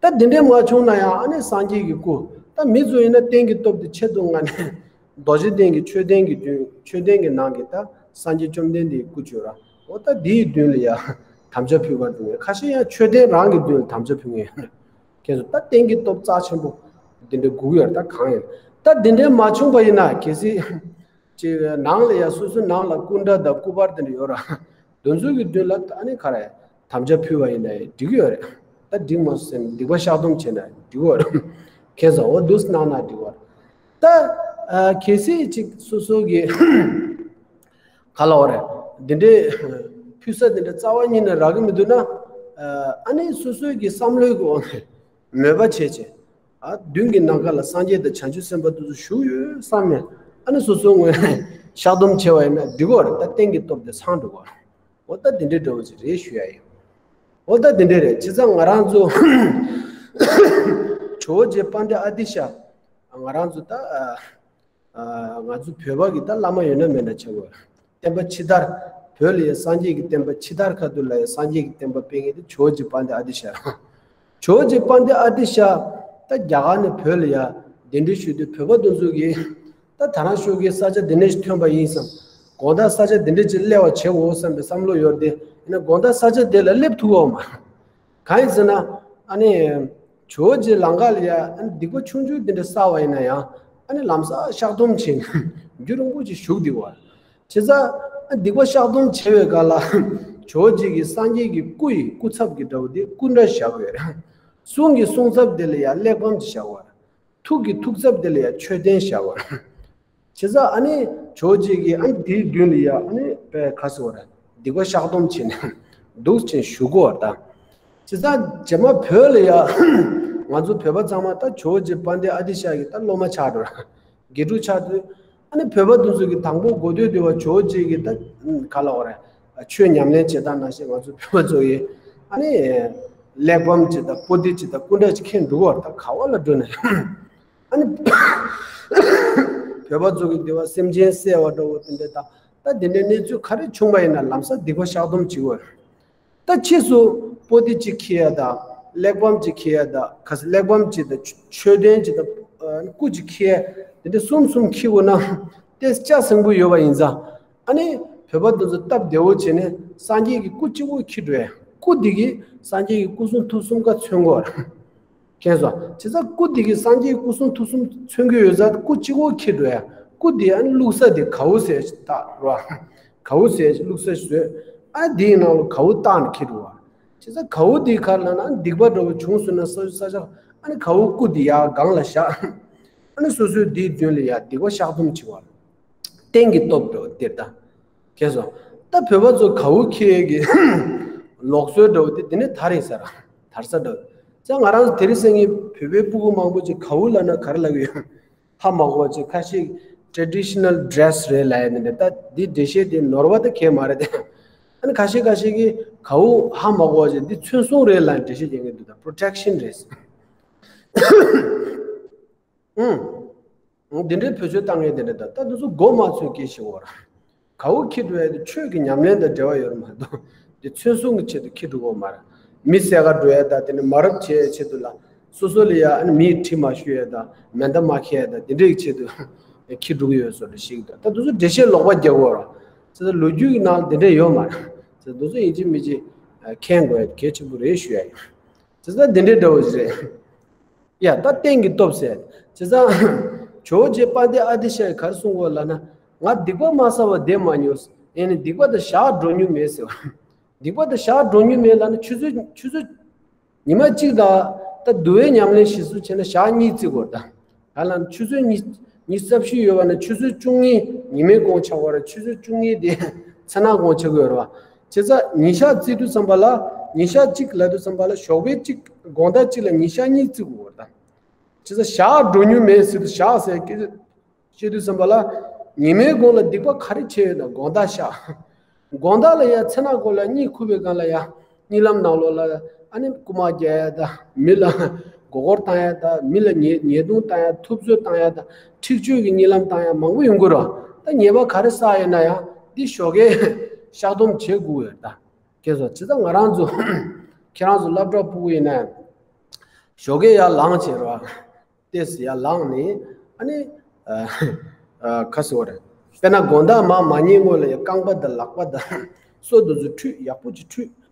ད་འདི་འདྲའི་མ་བྱུང་ན་ཡང་ཨ་ནི་སངས་རྒྱས་ཀྱི་སྐུ། ད་མི་ཚོ་ཡིན་ན་རྟེན་གྱི་སྟོབས་དེ་ཆེད་དུ་མངགས་ནས། རྡོ་རྗེ་གདན་གྱི་མཆོད་རྟེན་གྱི་མདུན། མཆོད་རྟེན་གྱི་ནང་གི་ད་སངས་རྒྱས་བཅོམ་ལྡན་འདས་ཀྱི་སྐུ་བྱོས་ར། འོ་ད་འདིའི་མདུན་ལ་ཡ་དམ་བཅའ་ཕུལ་བར་འགྲོ་བས། ཁ་ཤས་ཡང་མཆོད་རྟེན་རང་གི་མདུན་ལ་དམ་བཅའ་ཕུལ་མཁན་ཡོད། ཁྱེད་ཚོ་ད་རྟེན་གྱི་སྟོབས་རྩ་ཆེན་པོ་འདི་འདྲ་སྒུག་ཡོད་ར། ད་གང་ཡིན། ད་འདི་འདྲའི་མ་བྱུང་པ་ཡིན་ན་གལ་སྲིད། ཅིག་ནང་ལ་ཡ་སོ་སོའི་ནང་ལ་སྐུ་འདྲ་དང་སྐུ་པར་དེ་འདྲ་ཡོད་ར། དེ་ཚོ་གི་མདུན་ལ་ཨ་ནི་ག་རེ། དམ་བཅའ་ཕུལ་བ་ཡིན་ན་འགྲིག་གི་ཡོད་རེད། ད་འགྲིག་མ་སོང་ཟེར་ནས་སྡིག་པ་བཤགས་སྡོམ་བྱས་ན་འགྲིག་གི་ཡོད་རེད། ཁྱེད་ཚོ་འོ་འདུག་སེ་གནང་ན་འགྲིག་གི་ཡོད་རེད། ད་གལ་སྲིད་ཅིག་སོ་སོ་གི་ག་ལབ་དགོས་རེད། འདི་འདྲའི་ཕུལ་ས་འདི་འདྲ་རྩ་བ་ཉིད་ནས་རག་གི་མི་འདུག་ན། ཨ་ནི་སོ་སོའི་གི་བསམ་བློའི་གི་འོག་ནས། མོས་པ་བྱས་བྱས། ཨ་མདུན་གྱི་ནམ་མཁའ་ལ་སངས་རྒྱས་དང་བྱང་ཆུབ་སེམས་དཔའ་དེ་ཚོ་བཞུགས་ཡོད་བསམ་ནས། ཨ་ནི་སོ་སོའི་ངོས་ནས་བཤགས་སྡོམ་བྱས་པ་ཡིན་ན་འགྲིག་གི་རེད། ད་རྟེན་གྱི་སྟོབས་དེ་ཚང་འགྲོ་གི་རེད། འོ་ད་དེ་འདྲའི་འདྲ་བོ་ཅིག་རེད་ཞུ་ཡ་ཡིན། འོ་ད་དེ་འདྲའི་རེད། བྱས་ཙང་ང་རང་ཚོ་ཇོ་བོ་རྗེ་དཔལ་ལྡན་ཨ་ཏི་ཤ། ང་རང་ཚོ་ད། ང་ཚོ་བོད་པ་གི་ད་བླ་མ་ཡོད་ན་མེད་ན་ཆགས་དགོས། བསྟན་པ་ཕྱི་དར། བོད་ལ་ཡ་སངས་རྒྱས་ཀྱི་བསྟན་པ་ཕྱི་དར་ཁ་ཐུག་ལ་ཡ་སངས་རྒྱས་ཀྱི་བསྟན་པ་སྤེལ་མཁན་དེ་ཇོ་བོ་རྗེ་དཔལ་ལྡན་ཨ་ཏི་ཤ་རང་། ཇོ་བོ་རྗེ་དཔལ་ལྡན་ཨ་ཏི་ཤ། ད་རྒྱ་གར་ནས་བོད་ལ་ཡ་གདན་འདྲེན་ཞུས་དུས་བོད་པ་དེ་ཚོ་གིས། ད་ད་རང་ཤོད་ཀྱི་ས་ཆ་འདི་ནས་ཐོན་པ་ཡིན་བསམ། དགོང་དག་ས་ཆ་འདི་འདྲ་ཅིག་སླེབས་པ་བྱེད་དགོས་བསམ་པའི་བསམ་བློ་ཡོད་དེ། ཡིན་ན་དགོང་དག་ས་ཆ་དེ་ལ་སླེབས་ཐུབ་ཀྱི་ཡོད་མ་རེད། གང་ཡིན་ཟེར་ན། ཨ་ནི། ཇོ་བོ་རྗེ་ལམ་ཁ་ལ་ཡ་ཨ་ནི་སྡིག་པ་ཆུང་ཆུང་འདི་འདྲ་བསགས་པ་ཡིན་ན་ཡང་། ཨ་ནི་ལམ་སང་བཤགས་སྡོམ་བྱས་ནས་རྒྱུན་རིང་པོ་ཅིག་བཞུགས་བསྡད་པ། བྱས་ཙང་། ཨ་སྡིག་པ་བཤགས་སྡོམ་བྱེད་པའི་སྐབས་ལ། ཇོ་བོ་རྗེ་གི་སངས་རྒྱས་ཀྱི་སྐུ་ཡི་སྐུ་ཚབ་ཀྱི་འདྲ་བོ་དེ་སྐུ་འདྲ་བཞག་ཡོད་རེད། གསུང་གི་གསུང་ཚབ་དེ་ལ་ཡང་གླེགས་བམ་ཅིག་བཞག་པ་རེད། ཐུགས་ཀྱི་ཐུགས་ཚབ་དེ་ལ་ཡང་མཆོད་རྟེན་བཞག་པ་རེད། བྱས་ཙང་ཨ་ནི་ཇོ་བོ་རྗེ་གིས་ཨ་ནི་དེའི་མདུན་ལ་ཡང་ཨ་ནི་པའི་ཁ་སོ་ར་སྡིག་པ་བཤགས་སྡོམ་བྱས་ནས་འདུག་ཅིང་བཞུགས་གོ་བ་དང་། བྱས་ཙང་རྗེས་མ་བོད་ལ་ཡང་ང་ཚོ་བོད་པ་ཚང་མ་ད་ཇོ་བོ་རྗེ་དཔལ་ལྡན་ཨ་ཏི་ཤ་གི་ད་སློབ་མ་ཆགས་འགྲོ་ར་དགེ་ཕྲུག་ཆགས་འགྲོ། ཨ་ནི་བོད་པ་དེ་ཚོ་གི་དང་པོ་འགོ་སྟོད་དེ་བ་ཇོ་བོ་རྗེ་གི་ད་ག་ལ་བ་ར་ཆོས་ཉམས་ལེན་བྱེད་སྟངས་ནང་བཞིན་ང་ཚོ་བོད་པ་ཚོ་གི་ཨ་ནི་གླེགས་བམ་ཅིག་དང་པོ་ཏི་ཅིག་དང་སྐུ་འདྲ་ཅིག་ཁྱེར་འགྲོ་གོ་བ་ད་ག་བ་ལ་འགྲོ་ནས། ཨ་ནི་བོད་པ་ཚོ་གི་འདི་བ་སེམས་ཅན་གསལ་བ་འདྲ་བོ་དེ་འདྲ་དང་ད་དེ་འདྲའི་གནས་ཚུལ་ག་རེ་བྱུང་བ་ཡིན་ན་ལམ་སང་སྡིག་པ་བཤགས་སྡོམ་བྱེད་དགོས། ད་ཕྱིས་སུ་པོ་ཏི་གཅིག་འཁྱེར་ཡ་དང་གླེགས་བམ་གཅིག་འཁྱེར་ཡ་དང་ག་ས་གླེགས་བམ་གཅིག་དང་མཆོད་རྟེན་གཅིག་དང་སྐུ་གཅིག་འཁྱེར་ཡ་དེ་འདྲ་གསུམ་གསུམ་འཁྱེར་དགོས་ན་ཏེ་སྐྱ་སེང་པོ་ཡོད་པ་ཡིན་ཙང་ཨ་ནི་བོད་པ་དེ་ཚོ་སྟབས་བདེ་བོ་བྱས་ནས་སངས་རྒྱས་ཀྱི་སྐུ་གཅིག་པོ་འཁྱེར་འགྲོ་ཡ་སྐུ་འདི་གིས་སངས་རྒྱས་ཀྱི་སྐུ་གསུང་ཐུགས་གསུམ་ཀ་མཚོན་དགོས། མཁྱེན་སོང་། བྱས་ཙང་སྐུ་འདི་གིས་སངས་རྒྱས་སྐུ་གསུང་ཐུགས་གསུམ་མཚོན་གྱི་ཡོད་ཙང་སྐུ་གཅིག་པོ་འཁྱེར་འགྲོ་ཡ། སྐུ་འདི་ཨ་ནི་བླུགས་ས་དེ་གའུ་ཟེར་ཞིག་བཏགས་རོ། གའུ་ཟེར་ཞིག་བླུགས་ས་ཞིག་བཟོས། ཨ་འདིའི་ནང་ལ་གའུ་བཏགས་ནས་འཁྱེར་འགྲོ་བ། བྱས་ཙང་གའུ་འདི་ག་རེ་ལབ་ན་སྡིག་པ་འདྲ་བོ་བྱུང་སོང་ན་ས་ས་ཆ་ཨ་ནི་གའུ་སྐུ་འདི་ཡར་སྒང་ལ་བཞག་ཨ་ནི་སོ་སོའི་འདིའི་མདུན་ལ་ཡར་སྡིག་པ་བཤགས་སྡོམ་བྱེད་བ། རྟེན་གྱི་སྟོབས་འདྲ་བོ་དེར་ད། མཁྱེན་སོང་། ད་བོད་པ་ཚོ་གའུ་འཁྱེར་གྱི་ལུགས་སྲོལ་འདྲ་བོ་དེ་དེ་ནས་དར་ཡིན་ས་ར། དར་ས་འདྲ་བོ། ཙང་ང་རང་ཚོ་དེ་རིང་སང་ཉིན་བོད་པའི་སྤུ་གུ་མང་པོ་ཅིག་གའུ་ལབ་ན་ག་རེ་ལབ་ཀྱི་ཡོད། ཧ་མ་གོ་བ་ཅིག་ཁ་ཤས་traditional dress རེད་ལབ་ཡ་དེ་འདྲ་ད་འདི་འགྲེལ་བཤད་དེ་ནོར་བ་ད་གས་མ་རེད་དེ། ཨ་ནི་ཁ་ཤས་ཁ་ཤས་ཀྱིས་གའུ་ཧ་མ་གོ་བ་ཅིག་འདི་མཚོན་སྲུང་རེད་ལབ་འགྲེལ་བཤད་རྒྱག་གི་འདུག་ད་protection རེད། ཨང་། འདི་འདྲའི་བེད་སྤྱོད་བཏང་མཁན་དེ་འདྲ་དང་ད་དེ་ཚོ་མགོ་མ་ཚོས་སྐད་ཆ་བོར། གའུ་འཁྱེར་འགྲོ་ཡ་དེ་ཆོས་ཀྱི་ཉམས་ལེན་དང་འབྲེལ་བ་ཡོད་རེད་མ་གཏོགས། དེ་མཚོན་སྲུང་གི་ཆེད་དུ་འཁྱེར་འགྲོ་གི་ཡོད་མ་རེད། མི་བསད་ག་འགྲོ་ཡ་དང་དེ་ནས་མ་རབས་བྱེད་ཡའི་ཆེད་དུ་ལ། སོ་སོ་ལ་ཡ་ཨ་ནི་མིའི་གྲི་མ་གཞུ་ཡ་དང་མེ་མདའ་མ་འཁྱེར་ཡ་དང་དེ་འདྲའི་ཆེད་དུ་འཁྱེར་འགྲོ་གི་ཡོད་བཟོ་འདྲ་ཞིག་འདུག་ད་དེ་ཚོ་འགྲེལ་བཤད་ལོག་པ་རྒྱག་གི་ཡོད་རེད། ཚེ་ད་ལོ་རྒྱུས་ཀྱི་ནང་ལ་དེ་འདྲ་ཡོད་མ་རེད། ཚེ་དེ་ཚོ་ཡིན་གཅིག་མིན་གཅིག་མཁྱེན་དགོས་ཡ་གལ་ཆེན་པོ་རེད་ཞུ་ཡ་ཡིན། བྱས་ཙང་འདི་འདྲའི་འདྲ་བོ་ཞིག་རེད། ཡ་ད་རྟེན་གྱི་སྟོབས་ཟེར། བྱས་ཙང་ཇོ་བོ་རྗེ་དཔལ་ལྡན་ཨ་ཏི་ཤ་ཡིས་ག་རེ་གསུང་གོ་ལབ་ན། ང་སྡིག་པ་མ་བསགས་པར་བསྡད་མ་མྱོང་། ཡང་ན་སྡིག་པ་དང་ཞག་འགྲོ་མྱོང་མེད་ཟེར་བ། སྡིག་པ་དང་ཞག་འགྲོ་མྱོང་མེད་ལབ་ན་ཆུ་ཚོད་ཆུ་ཚོད་ཉི་མ་གཅིག་དང་ད་འདུལ་བའི་ཉམས་ལེན་ཞིག་སུ་བྱས་ན་ཞག་གཉིས་བརྩི་དགོས་ད། ག་ལ་ཆུ་ཚོད་ཉི་ཉི་ཤུ་རྩ་བཞི་ཡོད་པ་ན་ཆུ་ཚོད་བཅུ་གཉིས་ཉི་མའི་གུང་ཆགས་པ་རེད། ཆུ་ཚོད་བཅུ་གཉིས་དེ་མཚན་ནག་གུང་ཆགས་ཀྱི་ཡོད་རེད་བ། བྱས་ཙང་ཉིན་ཞག་བརྩི་དུས་ཙམ་པ་ལ་ཉིན་ཞག་གཅིག་ལབ་དུས་ཙམ་པ་ལ་ཞོགས་པའི་གཅིག་དགོང་དག་གཅིག་ལ་ཉིན་ཞག་གཉིས་བརྩི་དགོས་རེད་ད། བྱས་ཙང་ཞག་འགྲོ་མྱོང་མེད་ཟེར་དུས་ཞག་ཟེར་སྐད་ཆ་བཤད་དུས་ཙམ་པ་ལ། ཉི་མའི་གུང་ལ་སྡིག་པ་ག་རེ་བྱས་ཡོད་ན་དགོང་དག་ཤག་དགོང་དག་ལ་ཡ་མཚན་ནག་གུང་ལ་གཉིད་ཁུག་པའི་སྒང་ལ་ཡ། གཉིད་ལམ་ནང་ལོགས་ལ་ཨ་ནི་རྐུ་མ་རྒྱག་ཡ་དང་མི་ལ་མགོ་སྐོར་བཏང་ཡ་དང་མི་ལ་ཉེས་ཉེས་རྡུང་བཏང་ཡ་ཐུབ་ཚོད་བཏང་ཡ་དང་འཁྲིག་སྤྱོད་ཀྱི་གཉིད་ལམ་བཏང་ཡ་མང་པོ་ཡོང་གི་རེད། ད་ཉེས་པ་ག་རེ་བསགས་ཡོད་ན་ཡང་འདི་ཞོགས་ཀས་བཤགས་སྡོམ་བྱེད་དགོས་ཡོད་ད། ཁྱེད་ཚོ་ཇི་ལྟར་ང་རང་ཚོ་ཁྱེད་རང་ཚོ་སློབ་གྲྭ་ཕྲུ་གུ་ཡིན་ན་ཡང་ཞོགས་ཀས་ཡར་ལངས་བྱས་རོགས། ཏེས་ཡར་ལངས་ནས་ཨ་ནི་ཨ་ཨ་ཁ་སོ་རེད། དཔེར་ན་དགོང་དག་མ་མ་ཉལ་སྔོན་ལ་ཡ་རྐང་པ་དང་ལག་པ་དང་སོ་དེ་ཚོ་ཁྲུས་ཡག་པོ་ཅིག་ཁྲུས།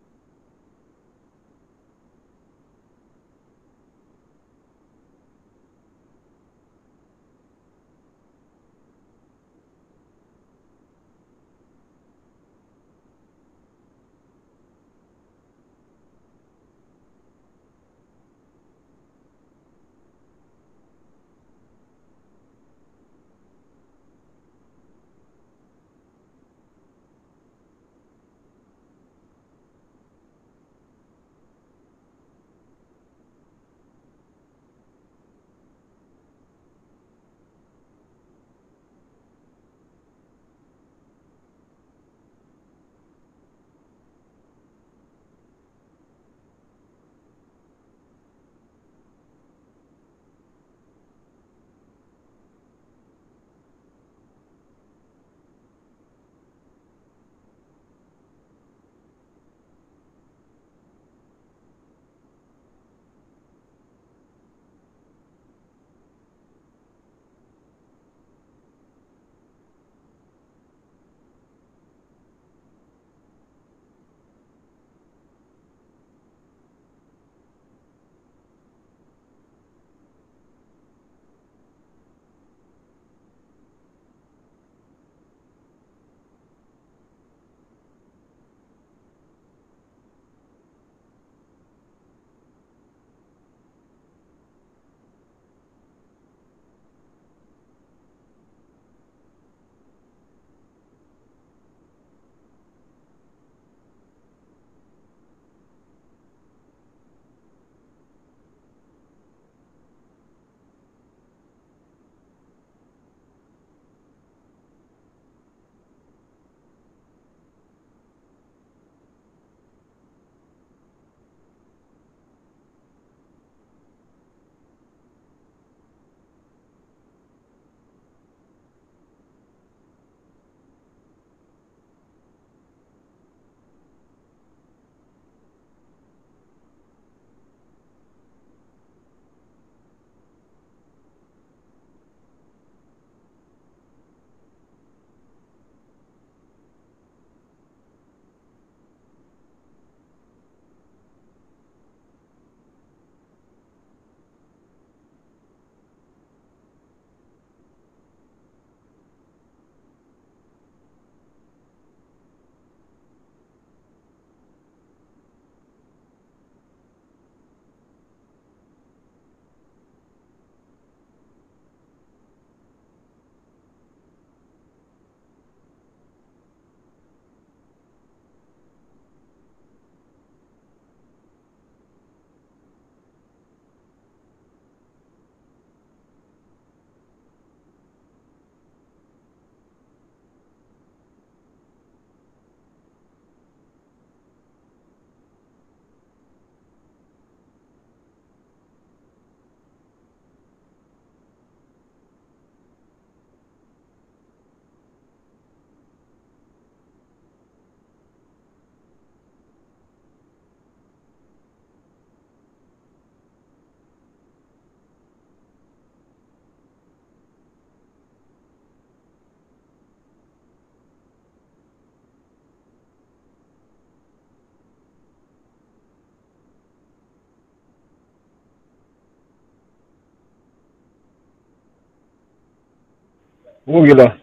ཨོ་ཡོད་ལ།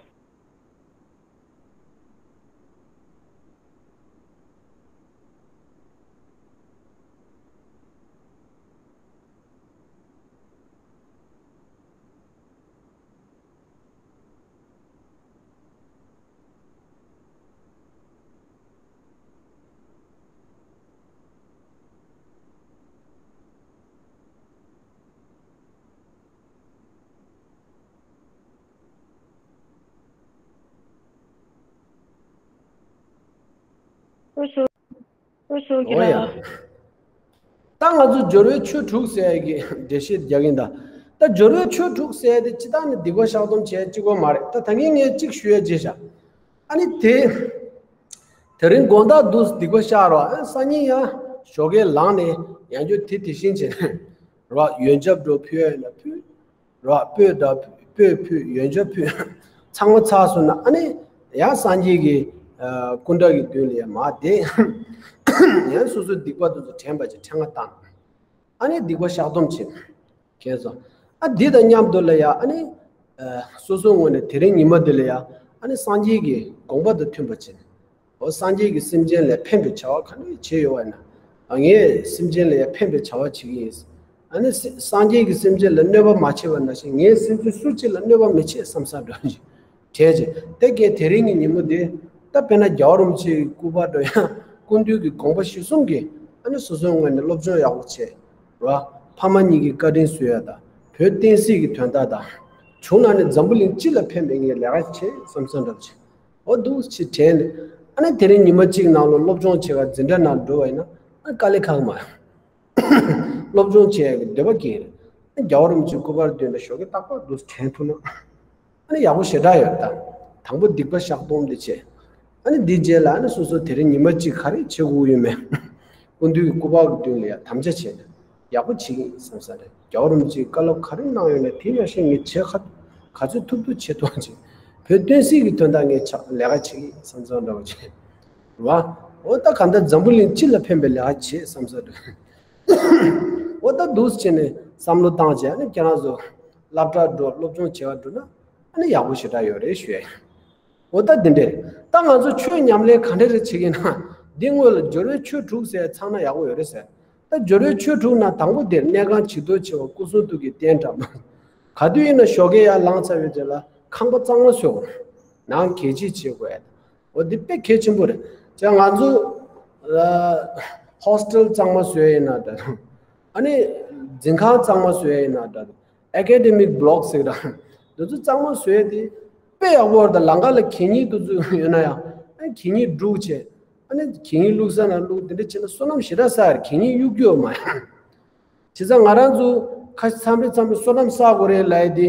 ཨོ་ཡ། ད་ང་ཚོ་སྦྱོར་བའི་ཆོས་དྲུག་ཟེར་ཡ་གི་འགྲེལ་བཤད་རྒྱག་གིན་ད། ད་སྦྱོར་བའི་ཆོས་དྲུག་ཟེར་ཡ་དེ་སྤྱིར་བཏང་ནི་སྡིག་པ་བཤགས་སྡོམ་བྱས་གཅིག་པོ་མ་རེད། ད་ད་གིན་ངས་གཅིག་ཞུ་ཡ་བརྗེད་བཞག་ཨ་ནི་དེ། དེ་རིང་དགོང་དག་འདུག་སྡིག་པ་བཤགས་རོགས། ཨ་སང་ཉིན་ཡང་ཞོགས་ཀས་ལངས་ནས་ཡང་བསྐྱར་དེ་དེ་བཞིན་བྱས་ནས་རོགས། ཡོན་ཆབ་འགྲོ་ཕུལ་ཡ་ཡིན་ན་ཕུལ། རོགས། སྤོས་དང་སྤོས་ཕུལ། ཡོན་ཆབ་ཕུལ། ཚང་མ་ཚར་སོང་ན་ཨ་ནི་ཡང་སངས་རྒྱས་ཀྱི་ཨ་སྐུ་འདྲ་གི་མདུན་ལ་ཡང་མར་བསྡད། ཡང་སོ་སོའི་སྡིག་པ་དེ་ཚོ་དྲན་པ་ཅིག་ཕྲེང་བ་བཏང་། ཨ་ནི་སྡིག་པ་བཤགས་སྡོམ་བྱེད། མཁྱེན་སོང་། ཨ་འདི་དང་མཉམ་དུ་ལ་ཡ་ཨ་ནི། ཨ་སོ་སོའི་ངོས་ནས་དེ་རིང་ཉི་མ་འདི་ལ་ཡ་ཨ་ནི་སངས་རྒྱས་ཀྱི་དགོངས་པ་དང་མཐུན་པ་བྱེད། འོ་སངས་རྒྱས་ཀྱིས་སེམས་ཅན་ལ་ཕན་པའི་བྱ་བ་ག་འདྲ་བྱས་ཡོད་པ་ཡིན་ན། ཨ་ངས་སེམས་ཅན་ལ་ཡ་ཕན་པའི་བྱ་བ་བྱེད་ཀྱི་ཡིན། ཨ་ནི་སེ་སངས་རྒྱས་ཀྱིས་སེམས་ཅན་ལ་གནོད་པ་མ་བྱས་པ་ནང་བཞིན་ངས་སེམས་ཅན་སུ་གཅིག་ལ་གནོད་པ་མི་བྱེད་བསམ་བསམ་འདྲ་བ་ཞིག་བྱས་རྗེས་དེ་གས་དེ་རིང་གི་ཉིན་མོ་འདི་ད་དཔེར་ན་རྒྱལ་བ་རིན་པོ་ཆེའི་སྐུ་པར་འགྲོ་ཡང་སྐུ་མདུན་གྱི་དགོངས་པ་གཞིར་བཟུང་གིས་ཨ་ནི་སོ་སོའི་ངོས་ནས་སློབ་སྦྱོང་ཡག་པོ་བྱས། རོ། ཕ་མ་གཉིས་ཀྱི་བཀའ་དྲིན་གསོ་ཡ་དང་བོད་བསྟན་སྲིད་ཀྱི་དོན་དག་དང་། བྱུང་ན་ནི་འཛམ་བུ་གླིང་སྤྱི་ལ་ཕན་པའི་ངའི་ལས་ཀ་བྱེད་བསམ་བསམ་འདྲ་བྱེད། འོ་འདུག་ཅེས་དྲན་ནས་ཨ་ནི་དེ་རིང་ཉི་མ་གཅིག་ནང་ལ་སློབ་སྦྱོང་བྱེད་ག་འཛིན་གྲྭ་ནང་འགྲོ་བ་ཡིན་ན་ཨ་དཀའ་ལས་ཁག་མ། སློབ་སྦྱོང་བྱེད་ཡ་གི་འདོད་པ་སྐྱེ་རེད། ཨ་རྒྱལ་བ་རིན་པོ་ཆེའི་སྐུ་པར་མདུན་ལ་ཞོགས་ཀས་རྟག་པར་འདུག་དྲན་ཐུབ་ན། ཨ་ནི་ཡག་པོ་ཞེ་དྲག་ཡོད་ད། དང་པོ་སྡིག་པ་བཤགས་སྡོམ་དེ་བྱས། ཨ་ནི་འདི་རྗེས་ལ་ཨ་ནི་སོ་སོ་དེ་རིང་ཉི་མ་གཅིག་ག་རེ་བྱེད་དགོས་ཡོད་མེད། སྐུ་མདུན་གྱི་སྐུ་པར་གྱི་མདུན་ལ་ཡ་དམ་བཅའ་བྱས་ནས་ཡག་པོ་བྱེད་ཀྱི་ཡིན་བསམ་ས་རེད། རྒྱལ་བ་རིན་པོ་ཆེས་བཀའ་སློབ་ག་རེ་གནང་ཡོད་ན་དེ་ནང་བཞིན་ངས་བྱེད་ག་ག་ཚོད་ཐུབ་ཐུབ་བྱེད་ཐུབ་ཅིག་བོད་བསྟན་སྲིད་ཀྱི་དོན་དག་ངས་ཆ་ལས་ཀ་བྱེད་ཀྱི་ཡིན་བསམ་བསམ་འདྲ་བོ་བྱས། རེད་བ། འོ་ད་ག་འདྲ་འཛམ་བུ་གླིང་སྤྱི་ལ་ཕན་པའི་ལས་ཀ་བྱེད་བསམ་ས་རེད། འོ་ད་འདུག་སེ་བྱས་ནས་བསམ་བློ་བཏང་བྱས་ཨ་ནི་ཁྱེད་རང་ཚོ་སློབ་གྲྭ་འགྲོ་སློབ་སྦྱོང་བྱེད་པ་འགྲོ་ན། ཨ་ནི་ཡག་པོ་ཞེ་དྲག་ཡོད་རེད་ཞུ་ཡ་ཡིན། འོ་ད་འདི་འདྲས། ད་ང་ཚོ་ཆོས་ཉམས་ལེན་ག་འདྲས་རེ་བྱེད་ཀྱི་ན། འདི་སྔོན་ལ་སྦྱོར་བའི་ཆོས་དྲུག་ཟེར་ཚང་ན་ཡག་པོ་ཡོད་རེད་ཟེར། ད་སྦྱོར་བའི་ཆོས་དྲུག་ན་དང་པོ་དེར་གནས་ཁང་བྱི་དོར་བྱེད་པ་སྐུ་གསུང་ཐུགས་ཀྱི་རྟེན་དྲངས་པ། ག་དུས་ཡིན་ན་ཞོགས་ཀས་ཡར་ལངས་ཚར་བའི་རྗེས་ལ་ཁང་པ་གཙང་མ་བཟོ་དགོས། ནང་གད་ཕྱིས་བྱེད་དགོས། འོ་འདི་དཔེ་གལ་ཆེན་པོ་རེད། ཅག་ང་ཚོ་ཧོ་སི་ཊེལ་གཙང་མ་བཟོ་ཡ་ཡིན་ན་འདྲ། ཨ་ནི་འཛིན་ཁང་གཙང་མ་བཟོ་ཡ་ཡིན་ན་འདྲ། ཨེ་ཀེ་ཌེ་མིག་བྷི་ལོག་ཟེར་གི་ར། འདི་ཚོ་གཙང་མ་བཟོས་ཏེ། དཔེ་ཡག་པོ་རེད་ད། ལམ་ཁ་ལ་གད་སྙིགས་འདི་ཚོ་ཡོད་ན་ཡང་། ཨ་གད་སྙིགས་སྒྲུག་བྱས། ཨ་ནི་གད་སྙིགས་བླུགས་ས་ན་བླུགས། དེ་འདྲ་བྱས་ན་བསོད་ནམས་ཞེ་དྲག་བསགས་ཡ་རེད། གད་སྙིགས་གཡུག་རྒྱུ་ཡོད་མ་རེད། བྱས་ཙང་ང་རང་ཚོ་ཁ་མཚམས་རེ་མཚམས་རེ་བསོད་ནམས་བསགས་དགོས་རེད་ལབ་ཡ་དེ།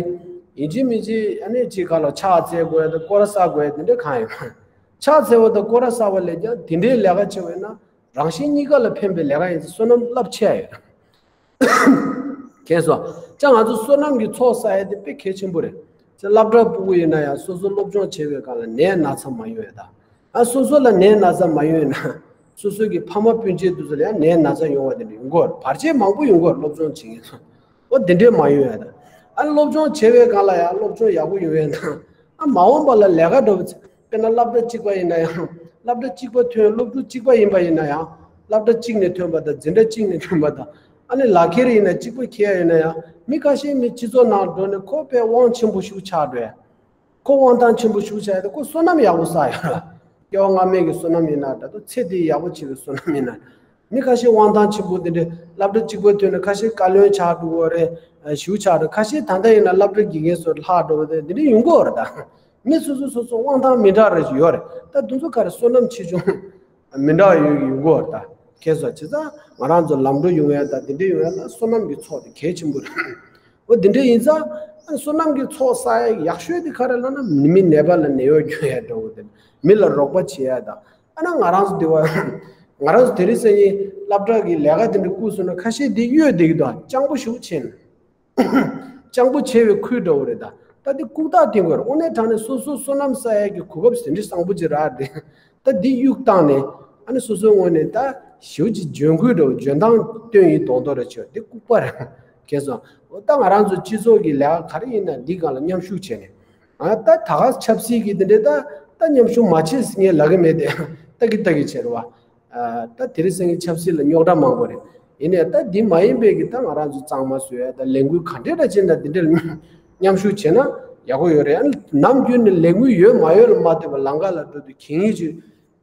ཡིན་གཅིག་མིན་གཅིག་ཨ་ནི་ཅིག་ག་ལ་ཕྱག་འཚལ་དགོས་ཡ་དང་སྐོར་ར་བསགས་དགོས་ཡ་དེ་འདྲ་གང་ཡོད་མ་རེད། ཕྱག་འཚལ་བ་དང་སྐོར་ར་བསགས་པ་ལས་ཀྱང་དེ་འདྲའི་ལས་ཀ་བྱེད་པ་ཡིན་ན་རང་གཞན་གཉིས་ཀ་ལ་ཕན་པའི་ལས་ཀ་ཡིན་ཙང་བསོད་ནམས་རླབས་ཆེ་ཡ་ཡོད། མཁྱེན་སོང་། ཅག་ང་ཚོ་བསོད་ནམས་ཀྱི་ཚོགས་བསགས་ཡ་དེ་དཔེ་གལ་ཆེན་པོ་རེད། ཅག་སློབ་གྲྭ་ཕྲུ་གུ་ཡིན་ན་ཡང་སོ་སོ་སློབ་སྦྱོང་བྱེད་པའི་སྒང་ལ་ནད་ན་ཚ་མ་ཡོང་ཡ་དང་། ཨ་སོ་སོ་ལ་ནད་ན་ཚ་མ་ཡོང་ཡ་ན། སོ་སོ་གི་ཕ་མ་སྤུན་མཆེད་དེ་ཚོ་ལ་ཡང་ནད་ན་ཚ་ཡོང་བ་དེ་འདྲ་ཡོང་གི་ཡོད་རེད། བར་ཆད་མང་པོ་ཡོང་གི་ཡོད་རེད། སློབ་སྦྱོང་བྱེད་མཁན་ཚོ། འོ་དེ་འདྲས་མ་ཡོང་ཡ་དང་། ཨ་སློབ་སྦྱོང་བྱེད་པའི་སྒང་ལ་ཡང་སློབ་སྦྱོང་ཡག་པོ་ཡོང་ཡ་དང་། ཨ་མ་འོངས་པ་ལ་ལས་ཀ་འགྲོ་བ་ཚེ། དཔེར་ན་སློབ་གྲྭ་གཅིག་པ་ཡིན་ན་ཡང་། སློབ་གྲྭ་གཅིག་པ་ཐོན། སློབ་ཕྲུག་གཅིག་པ་ཡིན་པ་ཡིན་ན་ཡང་། སློབ་གྲྭ་གཅིག་ནས་ཐོན་པ་དང་། འཛིན་གྲྭ་གཅིག་ནས་ཐོན་པ་དང་། ཨ་ནི་ལག་ཁྱེར་ཡིན་ན་གཅིག་པ་འཁྱེར་ཡ་ཡིན་ན་ཡང་། མི་ཁ་ཤས་མི་སྤྱི་ཚོགས་ནང་འགྲོ་ནས་ཁོ་དཔེ་དབང་ཆེན་པོ་ཞིག་ཆགས་འགྲོ་ཡ། ཁོ་དབང་ཐང་ཆེན་པོ་ཞིག་ཆགས་ཡ་དེ་ཁོ་བསོད་ནམས་ཡག་པོ་བསགས་ཡོད་ལ། སྐྱེ་བ་སྔ་མའི་གི་བསོད་ནམས་ཡིན་ན་འདྲ་འདུག་ཚེ་འདིའི་ཡག་པོ་བྱེད་པའི་བསོད་ནམས་ཡིན་ན། མི་ཁ་ཤས་དབང་ཐང་ཆེན་པོ་དེ་འདྲའི་སློབ་གྲྭ་གཅིག་པ་ཐོན་ནས་ཁ་ཤས་བཀའ་བློན་ཆགས་འགྲོ་གི་རེད། ཞུ་ཆགས་འགྲོ། ཁ་ཤས་ད་ལྟ་ཡིན་ན་སློབ་གྲྭ་དགེ་རྒན་ཚོ་ལྷག་འགྲོ་གི་རེད། འདི་འདྲ་ཡོང་གི་ཡོད་རེད་ད། མི་སོ་སོ་སོ་སོ་དབང་ཐང་མི་འདྲ་རེ་ཞིག་ཡོད་རེད། ད་དེ་ཚོ་ག་རེ་བསོད་ནམས་ཆེ་ཆུང་མི་འདྲ་ཡོད་ཀྱི་ཡོང་གི་ཡོད་རེད་ད། ཁྱེད་ཚོ་བྱས་ཙང་ང་རང་ཚོ་ལམ་འགྲོ་ཡོང་ཡ་ད་འདི་འདྲ་ཡོང་ཡ་ད་བསོད་ནམས་ཀྱི་ཚོགས་དེ་གལ་ཆེན་པོ་རེད། འོ་འདི་འདྲ་ཡིན་ཙང་། བསོད་ནམས་ཀྱི་ཚོགས་བསགས་ཡ་ཡག་ཤོས་དེ་ག་རེ་ལབ་ན་མི་ནད་པ་ལ་ནད་གཡོག་སྐྱོན་ཡ་འདྲ་བོ་དེ། མི་ལ་རོགས་པ་བྱེད་ཡ་ད། ཨ་ན་ང་རང་ཚོ་འདི་བ། ང་རང་ཚོ་དེ་རིང་སང་ཉིན་སློབ་གྲྭ་གི་ལས་ཀ་དེ་འདྲ་བསྐུར་སོང་ན་ཁ་ཤས་འདི་གཡོལ་བསྡད་ཀྱི་འདུག་སྤྱང་པོ་ཞེ་པོ་བྱས་ནས། སྤྱང་པོ་བྱེད་པའི་ཁུལ་འདྲ་བོ་རེད་ད། ད་འདི་ལྐུགས་རྟགས་བསྟན་དགོས་རེད། དངོས་གནས་དྲང་གནས་སོ་སོ་བསོད་ནམས་བསགས་ཡ་གི་གོ་སྐབས་དེ་འདྲ་བཟང་པོ་ཅིག་རག་སྟེ། ད་འདི་གཡུག་བཏང་ནས། ཨ་ནི་སོ་སོའི་ངོས་ནས་ད་ཞེ་པོ་ཅིག་འཇོན་ཁུལ་འདྲ་བོ། འཇོན་ཐང་སྟོན་ཡིན་མདོག་མདོག་རེ་བྱེད་པ་འདི་ལྐུགས་པ་རེད། མཁྱེན་སོང་། འོ་ད་ང་རང་ཚོ་སྤྱི་ཚོགས་ཀྱི་ལས་ཀ་ག་རེ་ཡིན་ན་འདི་སྒང་ལ་མཉམ་ཞུགས་བྱས་ནས། ཨ་ད་ད་ག་ཆབ་སྲིད་ཀྱི་དེ་འདྲའི་ད་ད་མཉམ་ཞུགས་མ་བྱེད་ཟེར་ངས་ལབ་ཀྱི་མེད་དེ། ལྟ་གི་ལྟ་གི་བྱེད་རེད་བ། ཨ་ད་དེ་རིང་སང་ཉིན་ཆབ་སྲིད་ལ་རྙོག་དྲ་མང་པོ་རེད། ཡིན་ནའི་ད་འདི་མ་ཡིན་པའི་གི་ད་ང་རང་ཚོ་གཙང་མ་བཟོ་ཡ་ད་ལས་འགུལ་ག་འདྲས་འདྲ་བྱེད་ན་འདི་འདྲས་མཉམ་ཞུགས་བྱེད་ན་ཡག་པོ་ཡོད་རེད། ཨ་ནམ་རྒྱུན་ནས་ལས་འགུལ་ཡོད་མ་ཡོད་ལ་མ་ལྟོས་པར་ལམ་ཁ་ལ་འགྲོ་དུས་གད་སྙིགས་ཅིག་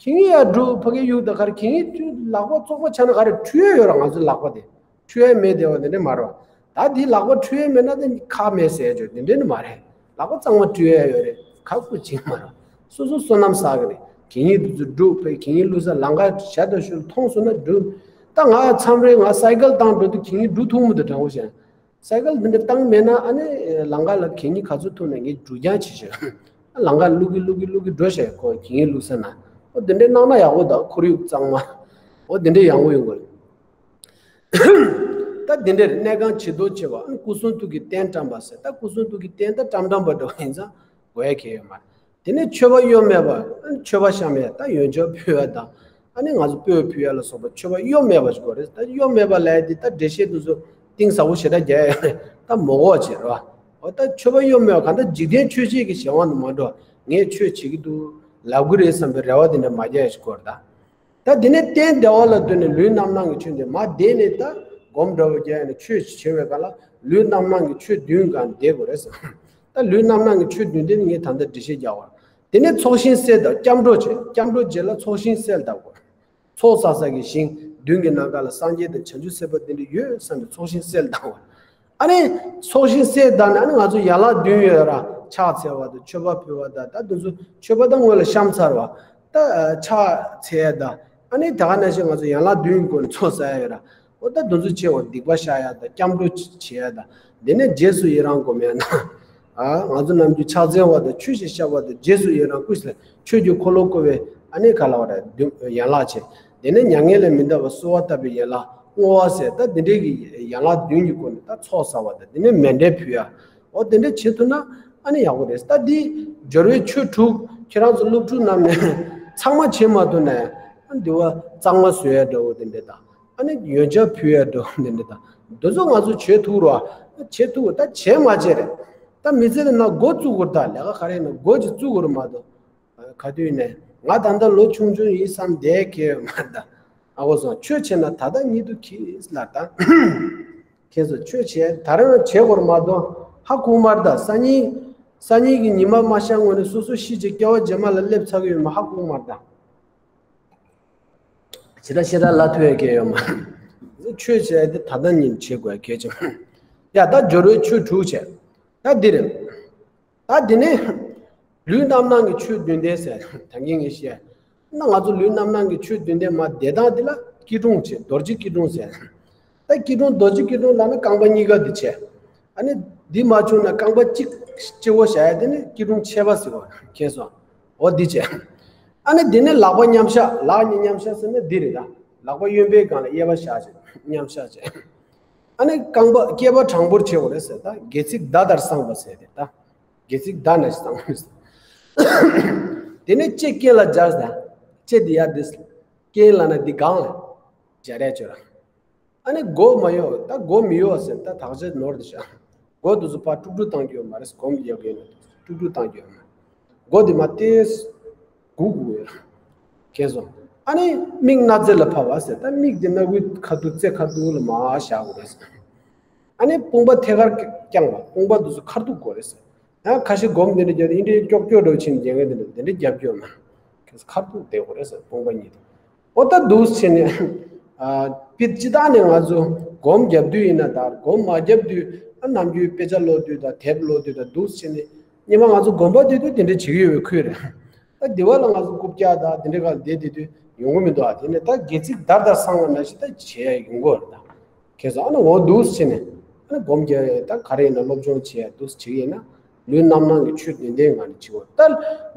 གད་སྙིགས་ཡར་འགྲོ་ཕ་གིར་གཡུག་ད་ག་རེ་གད་སྙིགས་ལག་པ་བཙོག་པ་ཆགས་ན་ག་རེ་འཁྲུད་ཡ་ཡོད་ར། ང་ཚོའི་ལག་པ་དེ་འཁྲུད་ཡ་མེད་དེ་བ་དེ་འདྲས་མ་རེད་བ། ད་དེ་ལག་པ་འཁྲུད་ཡ་མེད་ན་དེ་ཁ་མེད་ཟེར་ཡ་ཅིག་དེ་འདྲས་ནི་མ་རེད། ལག་པ་གཙང་མ་འཁྲུད་ཡ་ཡོད་རེད། ཁ་སྐུ་བྱིང་མ་རེད། སོ་སོ་བསོད་ནམས་བསགས་གི་རེད། གད་སྙིགས་དེ་ཚོ་སྒྲུག་པའི་གད་སྙིགས་བླུགས་ས་ལམ་ཁ་ཞབས་ཏོག་ཞུ་མཐོང་སོང་ན་སྒྲུག་ད་ང་མཚམས་རེ་ང་སའི་ཀལ་བཏང་འགྲོ་དུས་གད་སྙིགས་སྒྲུག་ཐུབ་མི་འདུག་དྲང་པོ་བཤད། སའི་ཀལ་འདི་འདྲ་བཏང་མེད་ན་ཨ་ནི་ལམ་ཁ་ལ་གད་སྙིགས་ག་ཚོད་ཐུག་ན་ངས་སྒྲུག་རྐྱང་བྱེད་ཤག་ལམ་ཁ་བླུག་གི་བླུག་གི་བླུག་གི་འགྲོ་ཤག་ཁོ་གད་སྙིགས་བླུགས་ས་ན། ཨོ་འདི་འདྲའི་གནང་ན་ཡག་པོ་འདུག་ཁོར་ཡུག་གཙང་མ། ཨོ་འདི་འདྲའི་ཡག་པོ་ཡོང་གི་རེད། ད་འདི་འདྲའི་གནས་ཁང་བྱི་དོར་བྱེད་པ་ཨ་ནི་སྐུ་གསུང་ཐུགས་ཀྱི་རྟེན་བཀྲམ་པ་ཟེར། ད་སྐུ་གསུང་ཐུགས་ཀྱི་རྟེན་ད་བཀྲམ་བཀྲམ་པ་འདྲ་བ་ཡིན་ཙང་དགོས་ཡ་གལ་ཡོད་མ་རེད། དེ་ནས་མཆོད་པ་གཡོ་མེད་པ། ཨ་ནི་མཆོད་པ་བཤམས་ཡ་ད་ཡོན་ཆབ་ཕུལ་ཡ་དང་། ཨ་ནི་ང་ཚོ་སྤོས་ཕུལ་ཡ་ལ་སོགས་པ་མཆོད་པ་གཡོ་མེད་པ་ཞིག་དགོས་རེད། ད་གཡོ་མེད་པ་ལབ་ཡ་འདི་ད་འགྲེལ་བཤད་དེ་ཚོ་གཏིང་ཟབ་པོ་ཞེ་དྲག་རྒྱག་ཡ་ཡོད་རེད། ད་མོ་གོ་བ་བྱེད་རོགས། འོ་ད་མཆོད་པ་གཡོ་མེད་པ་གང་ལྟར་འཇིག་རྟེན་ཆོས་བྱེད་ཀྱི་གཞན་དབང་དུ་མ་འགྲོ། ངས་ཆོས་བྱེད་ཀྱི་འདུག་ལབ་གི་རེད་བསམ་པའི་རེ་བ་དེ་འདྲ་མ་རྒྱག་ཡ་ཞིག་དགོས་རེད་ད། ད་དེ་ནས་སྟན་བདེ་བ་ལ་འདོན་ནས་ལུས་རྣམ་སྣང་གི་ཆོས་འདོན། མ་བསྡད་ནས་ད་སྒོམ་འདྲ་བོ་རྒྱག་ཡ་ནས་ཆོས་བྱེད་པའི་སྐབས་ལ་ལུས་རྣམ་སྣང་གི་ཆོས་བདུན་སྒང་བསྡད་དགོས་རེད་ཟེར། ད་ལུས་རྣམ་སྣང་གི་ཆོས་བདུན་དེ་ནི་ངས་ད་ལྟ་འགྲེལ་བཤད་རྒྱག་པ། དེ་ནས་ཚོགས་ཞིང་གསལ་དང་སྐྱབས་འགྲོ་བྱེད། སྐྱབས་འགྲོ་རྗེས་ལ་ཚོགས་ཞིང་གསལ་དང་དགོས། ཚོགས་བསགས་ས་གི་ཞིང་བདུན་གྱི་ནང་ཁ་ལ་སངས་རྒྱས་དང་བྱང་ཆུབ་སེམས་དཔའ་དེ་འདྲ་ཡོད་བསམ་པའི་ཚོགས་ཞིང་གསལ་དང་བ། ཨ་ནི་ཚོགས་ཞིང་གསལ་དང་ནི་ཨ་ནི་ང་ཚོ་ཡན་ལག་བདུན་ཡོད་ར། ཕྱག་འཚལ་བ་དང་མཆོད་པ་ཕུལ་བ་དང་ད་དེ་ཚོ་མཆོད་པ་ད་སྔོན་ལ་བཤམས་ཚར་བ། ད་ཕྱག་འཚལ་ཡ་དང་ཨ་ནི་ད་ག་ནང་བཞིན་ང་ཚོ་ཡན་ལག་བདུན་གྱི་སྒོ་ནས་ཚོགས་བསགས་ཡ་ཡོད་ར། འོ་ད་དེ་ཚོ་བྱེད་འོ་སྡིག་པ་བཤགས་ཡ་དང་སྐྱབས་འགྲོ་བྱེད་ཡ་དང་དེ་ནས་རྗེས་སུ་ཡི་རང་སྒོམ་ཡ་ན། ཨ་ང་ཚོ་ནམ་རྒྱུན་ཕྱག་འཚལ་བ་དང་ཆོས་ཞིག་བཤད་པ་དང་རྗེས་སུ་ཡི་རང་སྐུ་ཞིག་ཆོས་ཀྱི་འཁོར་ལོ་བསྐོར་བའི་ཨ་ནི་ག་ལ་བ་རེད་ཡན་ལག་བྱས། དེ་ནས་མྱ་ངན་ལས་མི་འདའ་བར་གསོལ་བ་བཏབ་པའི་ཡན་ལག་བསྔོ་བ་ཟེར་ད་འདི་འདྲའི་གི་ཡན་ལག་བདུན་གྱི་སྒོ་ནས་ད་ཚོགས་བསགས་པ་དང་དེ་ནས་མཎྜལ་ཕུལ་ཡ། འོ་དེ་འདྲ་བྱེད་ཐུབ་ན་ཨ་ནི་ཡག་པོ་རེད། ད་འདི་སྦྱོར་བའི་ཆོས་དྲུག་ཁྱེད་རང་ཚོ་སློབ་ཕྲུག་རྣམས་ནས་ཚང་མ་བྱེད་མ་ཐུབ་ན་ཡང་ཨ་འདི་བ་གཙང་མ་བཟོ་ཡ་འདྲ་བོ་དེ་འདྲ་དང་། ཨ་ནི་ཡོན་ཆབ་ཕུལ་ཡ་འགྲོ་འདི་འདྲ་དང་། འདི་ཚོ་ང་ཚོ་བྱེད་ཐུབ་རོགས། བྱེད་ཐུབ་ད་བྱེད་མ་བྱེད་རེད། ད་མི་ཚེ་འདི་ན་འགོ་བཙུགས་དགོས་རེད། ད་ལས་ཀ་ག་རེ་ཡིན་ན་འགོ་ཅིག་བཙུགས་དགོས་རེད་མ་གཏོགས། ག་དུས་ནས་ང་ད་ལྟ་ལོ་ཆུང་ཆུང་ཡིན་བསམ་བསྡད་ཁེལ་ཡོད་མ་རེད་ད། ཨ་ཁོ་སོང་ཆོས་བྱེད་ན་ད་ལྟ་ཉིད་དུ་གྱིས་ལ་ད། ཁྱེད་ཚོ་ཆོས་བྱེད་ད་རང་བྱེད་དགོས་རེད་མ་གཏོགས་ཧ་གོ་མ་རེད་ད། སང་ཉིན་སང་ཉིན་གྱི་ཉི་མ་མ་ཤར་སྔོན་ནས་སོ་སོ་ཤི་རྗེས་སྐྱེ་བ་རྗེས་མ་ལ་སླེབས་ཚར་གི་ཡོད་མ་ཧ་གོ་མ་རེད་ད། ཞེ་དྲག་ཞེ་དྲག་ལ་ཐུག་ཡ་གལ་ཡོད་མ་རེད། ཆོས་བྱས་ཏེ་ད་ལྟ་ཉིད་བྱེད་དགོས་གལ་ཆེ། ཡ་ད་སྦྱོར་བའི་ཆོས་དྲུག་བྱས། ད་འདི་རེད། ད་འདི་ནས་ལུས་རྣམ་སྣང་གི་ཆོས་བདུན་ལྡན་ཟེར་ད་གིན་ངས་བཤད། ན་ང་ཚོ་ལུས་རྣམ་སྣང་གི་ཆོས་བདུན་ལྡན་མ་བདེ་ཐང་འདི་ལ་སྐྱིལ་ཀྲུང་བྱེད་རྡོ་རྗེ་སྐྱིལ་ཀྲུང་ཟེར། ད་སྐྱིལ་ཀྲུང་རྡོ་རྗེ་སྐྱིལ་ཀྲུང་ལབ་ན་རྐང་པ་གཉིས་ཀ་འདི་བྱས། ཨ་ནི་འདི་མ་བྱུང་ན་རྐང་པ་གཅིག་སྤྱི་བོ་བཞག་ཡ་དེ་ནི་སྐྱིལ་ཀྲུང་ཕྱེད་པ་ཟེར་བ་མཁྱེན་སོང་། འོ་འདི་བྱས། ཨ་ནི་འདི་ནི་ལག་པ་མཉམ་བཞག་ལག་གཉིས་མཉམ་བཞག་ཟེར་ན་འདི་རེད་ད། ལག་པ་གཡོན་པའི་སྒང་ལ་གཡས་པ་བཞག་བྱས་མཉམ་བཞག་བྱས། ཨ་ནི་རྐང་པ་སྐེད་པ་དྲང་པོར་བྱེད་དགོས་རེད་ཟེར་ད། སྒལ་ཚིགས་མདའ་ལྟར་སྲང་བ་ཟེར་དེ་ད། སྒལ་ཚིགས་མདའ་ནང་བཞིན་སྲང་བ་ཟེར། དེ་ནས་ལྕེ་སྐེ་ལ་སྦྱར་ཟེར། ལྕེ་འདི་ཡར་འདི་སྐེ་ལ་ན་འདི་སྒང་ལ་སྦྱར་ཡ་བྱོས་ར། ཨ་ནི་མགོ་མ་གཡོ་ད་མགོ་མི་གཡོ་ཟེར་ད་དག་ཆ་ནོར་དེ་ཤ། མགོ་དེ་ཚོ་ཕར་དཀྲུག་དཀྲུག་བཏང་རྒྱུ་ཡོད་མ་རེད། སྒོམ་རྒྱག་གི་ཡོད་ན་དཀྲུག་དཀྲུག་བཏང་རྒྱུ་ཡོད་མ་རེད། མགོ་དེ་མ་ཏེས་སྒུག་དགོས་ཡོད་ར། མཁྱེན་སོང་། ཨ་ནི་མིག་སྣ་རྩེ་ལ་ཕབ་པ་ཟེར་ད་མིག་དེ་སྣ་ཁུག་ཁ་ཐུག་རྩེ་ཁ་ཐུག་ལ་མར་བཞག་དགོས་རེད་ཟེར། ཨ་ནི་དཔུང་པ་ཐད་ཀར་བརྐྱངས་པ་དཔུང་པ་དེ་ཚོ་ཁ་ཐུག་དགོས་རེད་ཟེར། ཡང་ཁ་ཤས་སྒོམ་དེ་འདྲ་རྒྱབ་དེ་འདི་འདྲའི་ཀྱོག་ཀྱོག་འདྲ་བོ་བྱས་ནས་རྒྱག་མཁན་དེ་འདྲ་དེ་འདྲ་རྒྱབ་རྒྱུ་ཡོད་མ་རེད། ཁ་ཐུག་བསྡད་དགོས་རེད་ཟེར་དཔུང་པ་གཉིས་དེ། ཨོ་ད་འདུག་བྱས་ནས། ཨ་དཔེ་སྤྱིར་བཏང་ནས་ང་ཚོ་སྒོམ་རྒྱབ་དུས་ཡིན་ན་ད་སྒོམ་མ་རྒྱབ་དུས་ཨ་ནམ་རྒྱུན་དཔེ་ཆ་ཀློག་དུས་དང་དེབ་ཀློག་དུས་དང་འདུག་བྱས་ནས་སྔོན་མ་ང་ཚོ་དགོན་པ་དེ་དུས་དེ་འདྲ་བྱེད་ཀྱི་ཡོད་པའི་ཁུལ་རེད། ད་འདི་བ་ལ་ང་ཚོ་རྐུབ་བཀྱག་དང་དེ་འདྲ་ག་ལ་བསྡད་དེ་དུས་ཡོང་གི་མི་འདུག་ཨ་དེ་ནས་ད་སྒལ་ཚིགས་འདར་འདར་སྲང་བ་ནང་བཞིན་ད་བྱེད་ཡ་ཡོང་གི་རེད་ད། ཁྱེད་ཚོ་ཨ་ནི་འོ་འདུག་བྱས་ནས་ཨ་ནི་སྒོམ་རྒྱག་ཡ་ད་ག་རེ་ཡིན་ན་སློབ་སྦྱོང་བྱེད་ཡ་འདུག་བྱེད་ཀྱི་ཡིན་ན། ལུས་རྣམ་སྣང་གི་ཆོས་བདུན་ལྡན་ངང་ནས་བྱེད་དགོས། ད་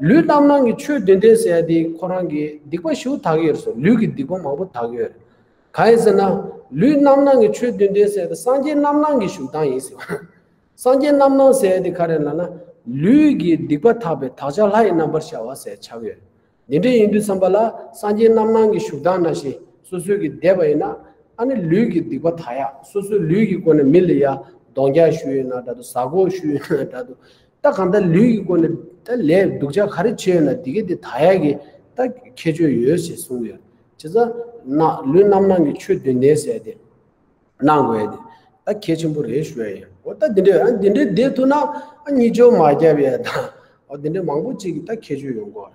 ལུས་རྣམ་སྣང་གི་ཆོས་བདུན་ལྡན་ཟེར་ཡ་དེ་ཁོ་རང་གི་སྡིག་པ་ཞེ་པོ་དག་གི་ཡོད་རེད་ཟེར། ལུས་ཀྱི་སྡིག་པ་མང་པོ་དག་གི་ཡོད་རེད། གང་ཡིན་ཟེར་ན། ལུས་རྣམ་སྣང་གི་ཆོས་བདུན་ལྡན་ཟེར་ཡ་དེ་སངས་རྒྱས་རྣམ་སྣང་གི་བཞུགས་སྟངས་ཡིན་ཟེར་བ། སངས་རྒྱས་རྣམ་སྣང་ཟེར་ཡ་དེ་ག་རེ་ལབ་ན། ལུས་ཀྱི་སྡིག་པ་དག་པའི་དག་བྱ་ལྷ་ཡི་རྣམ་པར་ཤར་བ་ཟེར་ཆགས་ཡོད། འདི་འདྲ་ཡིན་དུས་ཙམ་པ་ལ་སངས་རྒྱས་རྣམ་སྣང་གི་བཞུགས་སྟངས་ནང་བཞིན་སོ་སོའི་གི་བསྡད་པ་ཡིན་ན་ཨ་ནི་ལུས་ཀྱི་སྡིག་པ་དག་ཡག་སོ་སོའི་ལུས་ཀྱི་སྒོ་ནས་མི་ལ་ཡ་གདོང་རྒྱག་ཞུ་ཡིན་ན་འདྲ་འདུག་གཟའ་འཁོར་ཞུ་ཡིན་ན་འདྲ་འདུག་ད་གང་ལྟར་ལུས་ཀྱི་སྒོ་ནས་ད་ལས་སྡུག་ཅག་ག་རེ་བྱས་ཡོད་ན་དེ་གས་དེ་དག་ཡ་གི་ད་ཁྱད་ཆོས་ཡོད་ཞེས་གསུངས་ཡོད། བྱས་ཙང་ན་ལུས་རྣམ་སྣང་གི་ཆོས་བདུན་ལྡན་ཟེར་ཏེ། གནང་དགོས་ཡ་དེ་ད་གལ་ཆེན་པོ་རེད་ཞུ་ཡ་ཡིན། འོ་ད་འདི་འདྲས་ཨ་འདི་འདྲས་བསྡད་ཐུབ་ན་ཨ་གཉིད་སྐྱོ་མ་བརྒྱབ་ཡ་དང་། འོ་འདི་འདྲས་མང་པོ་ཅིག་གི་ད་ཁྱད་ཆོས་ཡོང་གོ།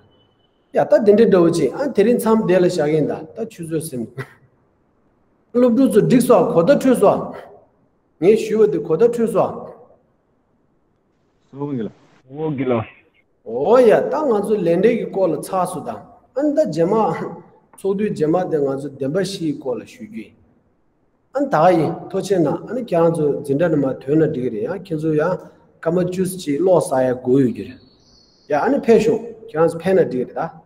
ཡ་ད་འདི་འདྲས་འདྲ་བོ་ཅིག་ཨ་དེ་རིང་མཚམས་བསྡད་ལ་བཞག་གིན་ད་ད་ཆུ་ཚོད་ཟིན། སློབ་ཕྲུག་ཚོ་འགྲིག་སོང་། གོ་བརྡ་འཕྲོད་སོང་། ངས་ཞུས་པ་དེ་གོ་བརྡ་འཕྲོད་སོང་། སོ་གི་ལ། འོ་གི་ལ། འོ་ཡ། ད་ང་ཚོ་ལས་འབྲས་ཀྱི་སྐོར་ལ་ཚགས་སུ་དང་། ཨ་ནི་ད་རྗེས་མ། ཚོགས་དུས་རྗེས་མ་དེ་ང་ཚོ་བདེན་པ་བཞི་ཡི་སྐོར་ལ་ཞུ་རྒྱུ་ཡིན། ཨ་ནི་ད་ག་ཡིན། ཐུགས་རྗེ་གནང་། ཨ་ནི་ཁྱེད་རང་ཚོ་འཛིན་གྲྭ་ནང་མར་ཐོན་ན་འགྲིག་གི་རེད། ཡང་ཁྱེད་ཚོ་ཡང་སྐར་མ་བཅུ་ཙམ་ཅིག་ཀློག་ཟ་ཡ་དགོས་ཡོད་ཀྱི་རེད། ཡ་ཨ་ནི་ཕེབས་ཤོག་ཁྱེད་རང་ཚོ་ཕེབས་ན་འགྲིག་གི་རེད་ད།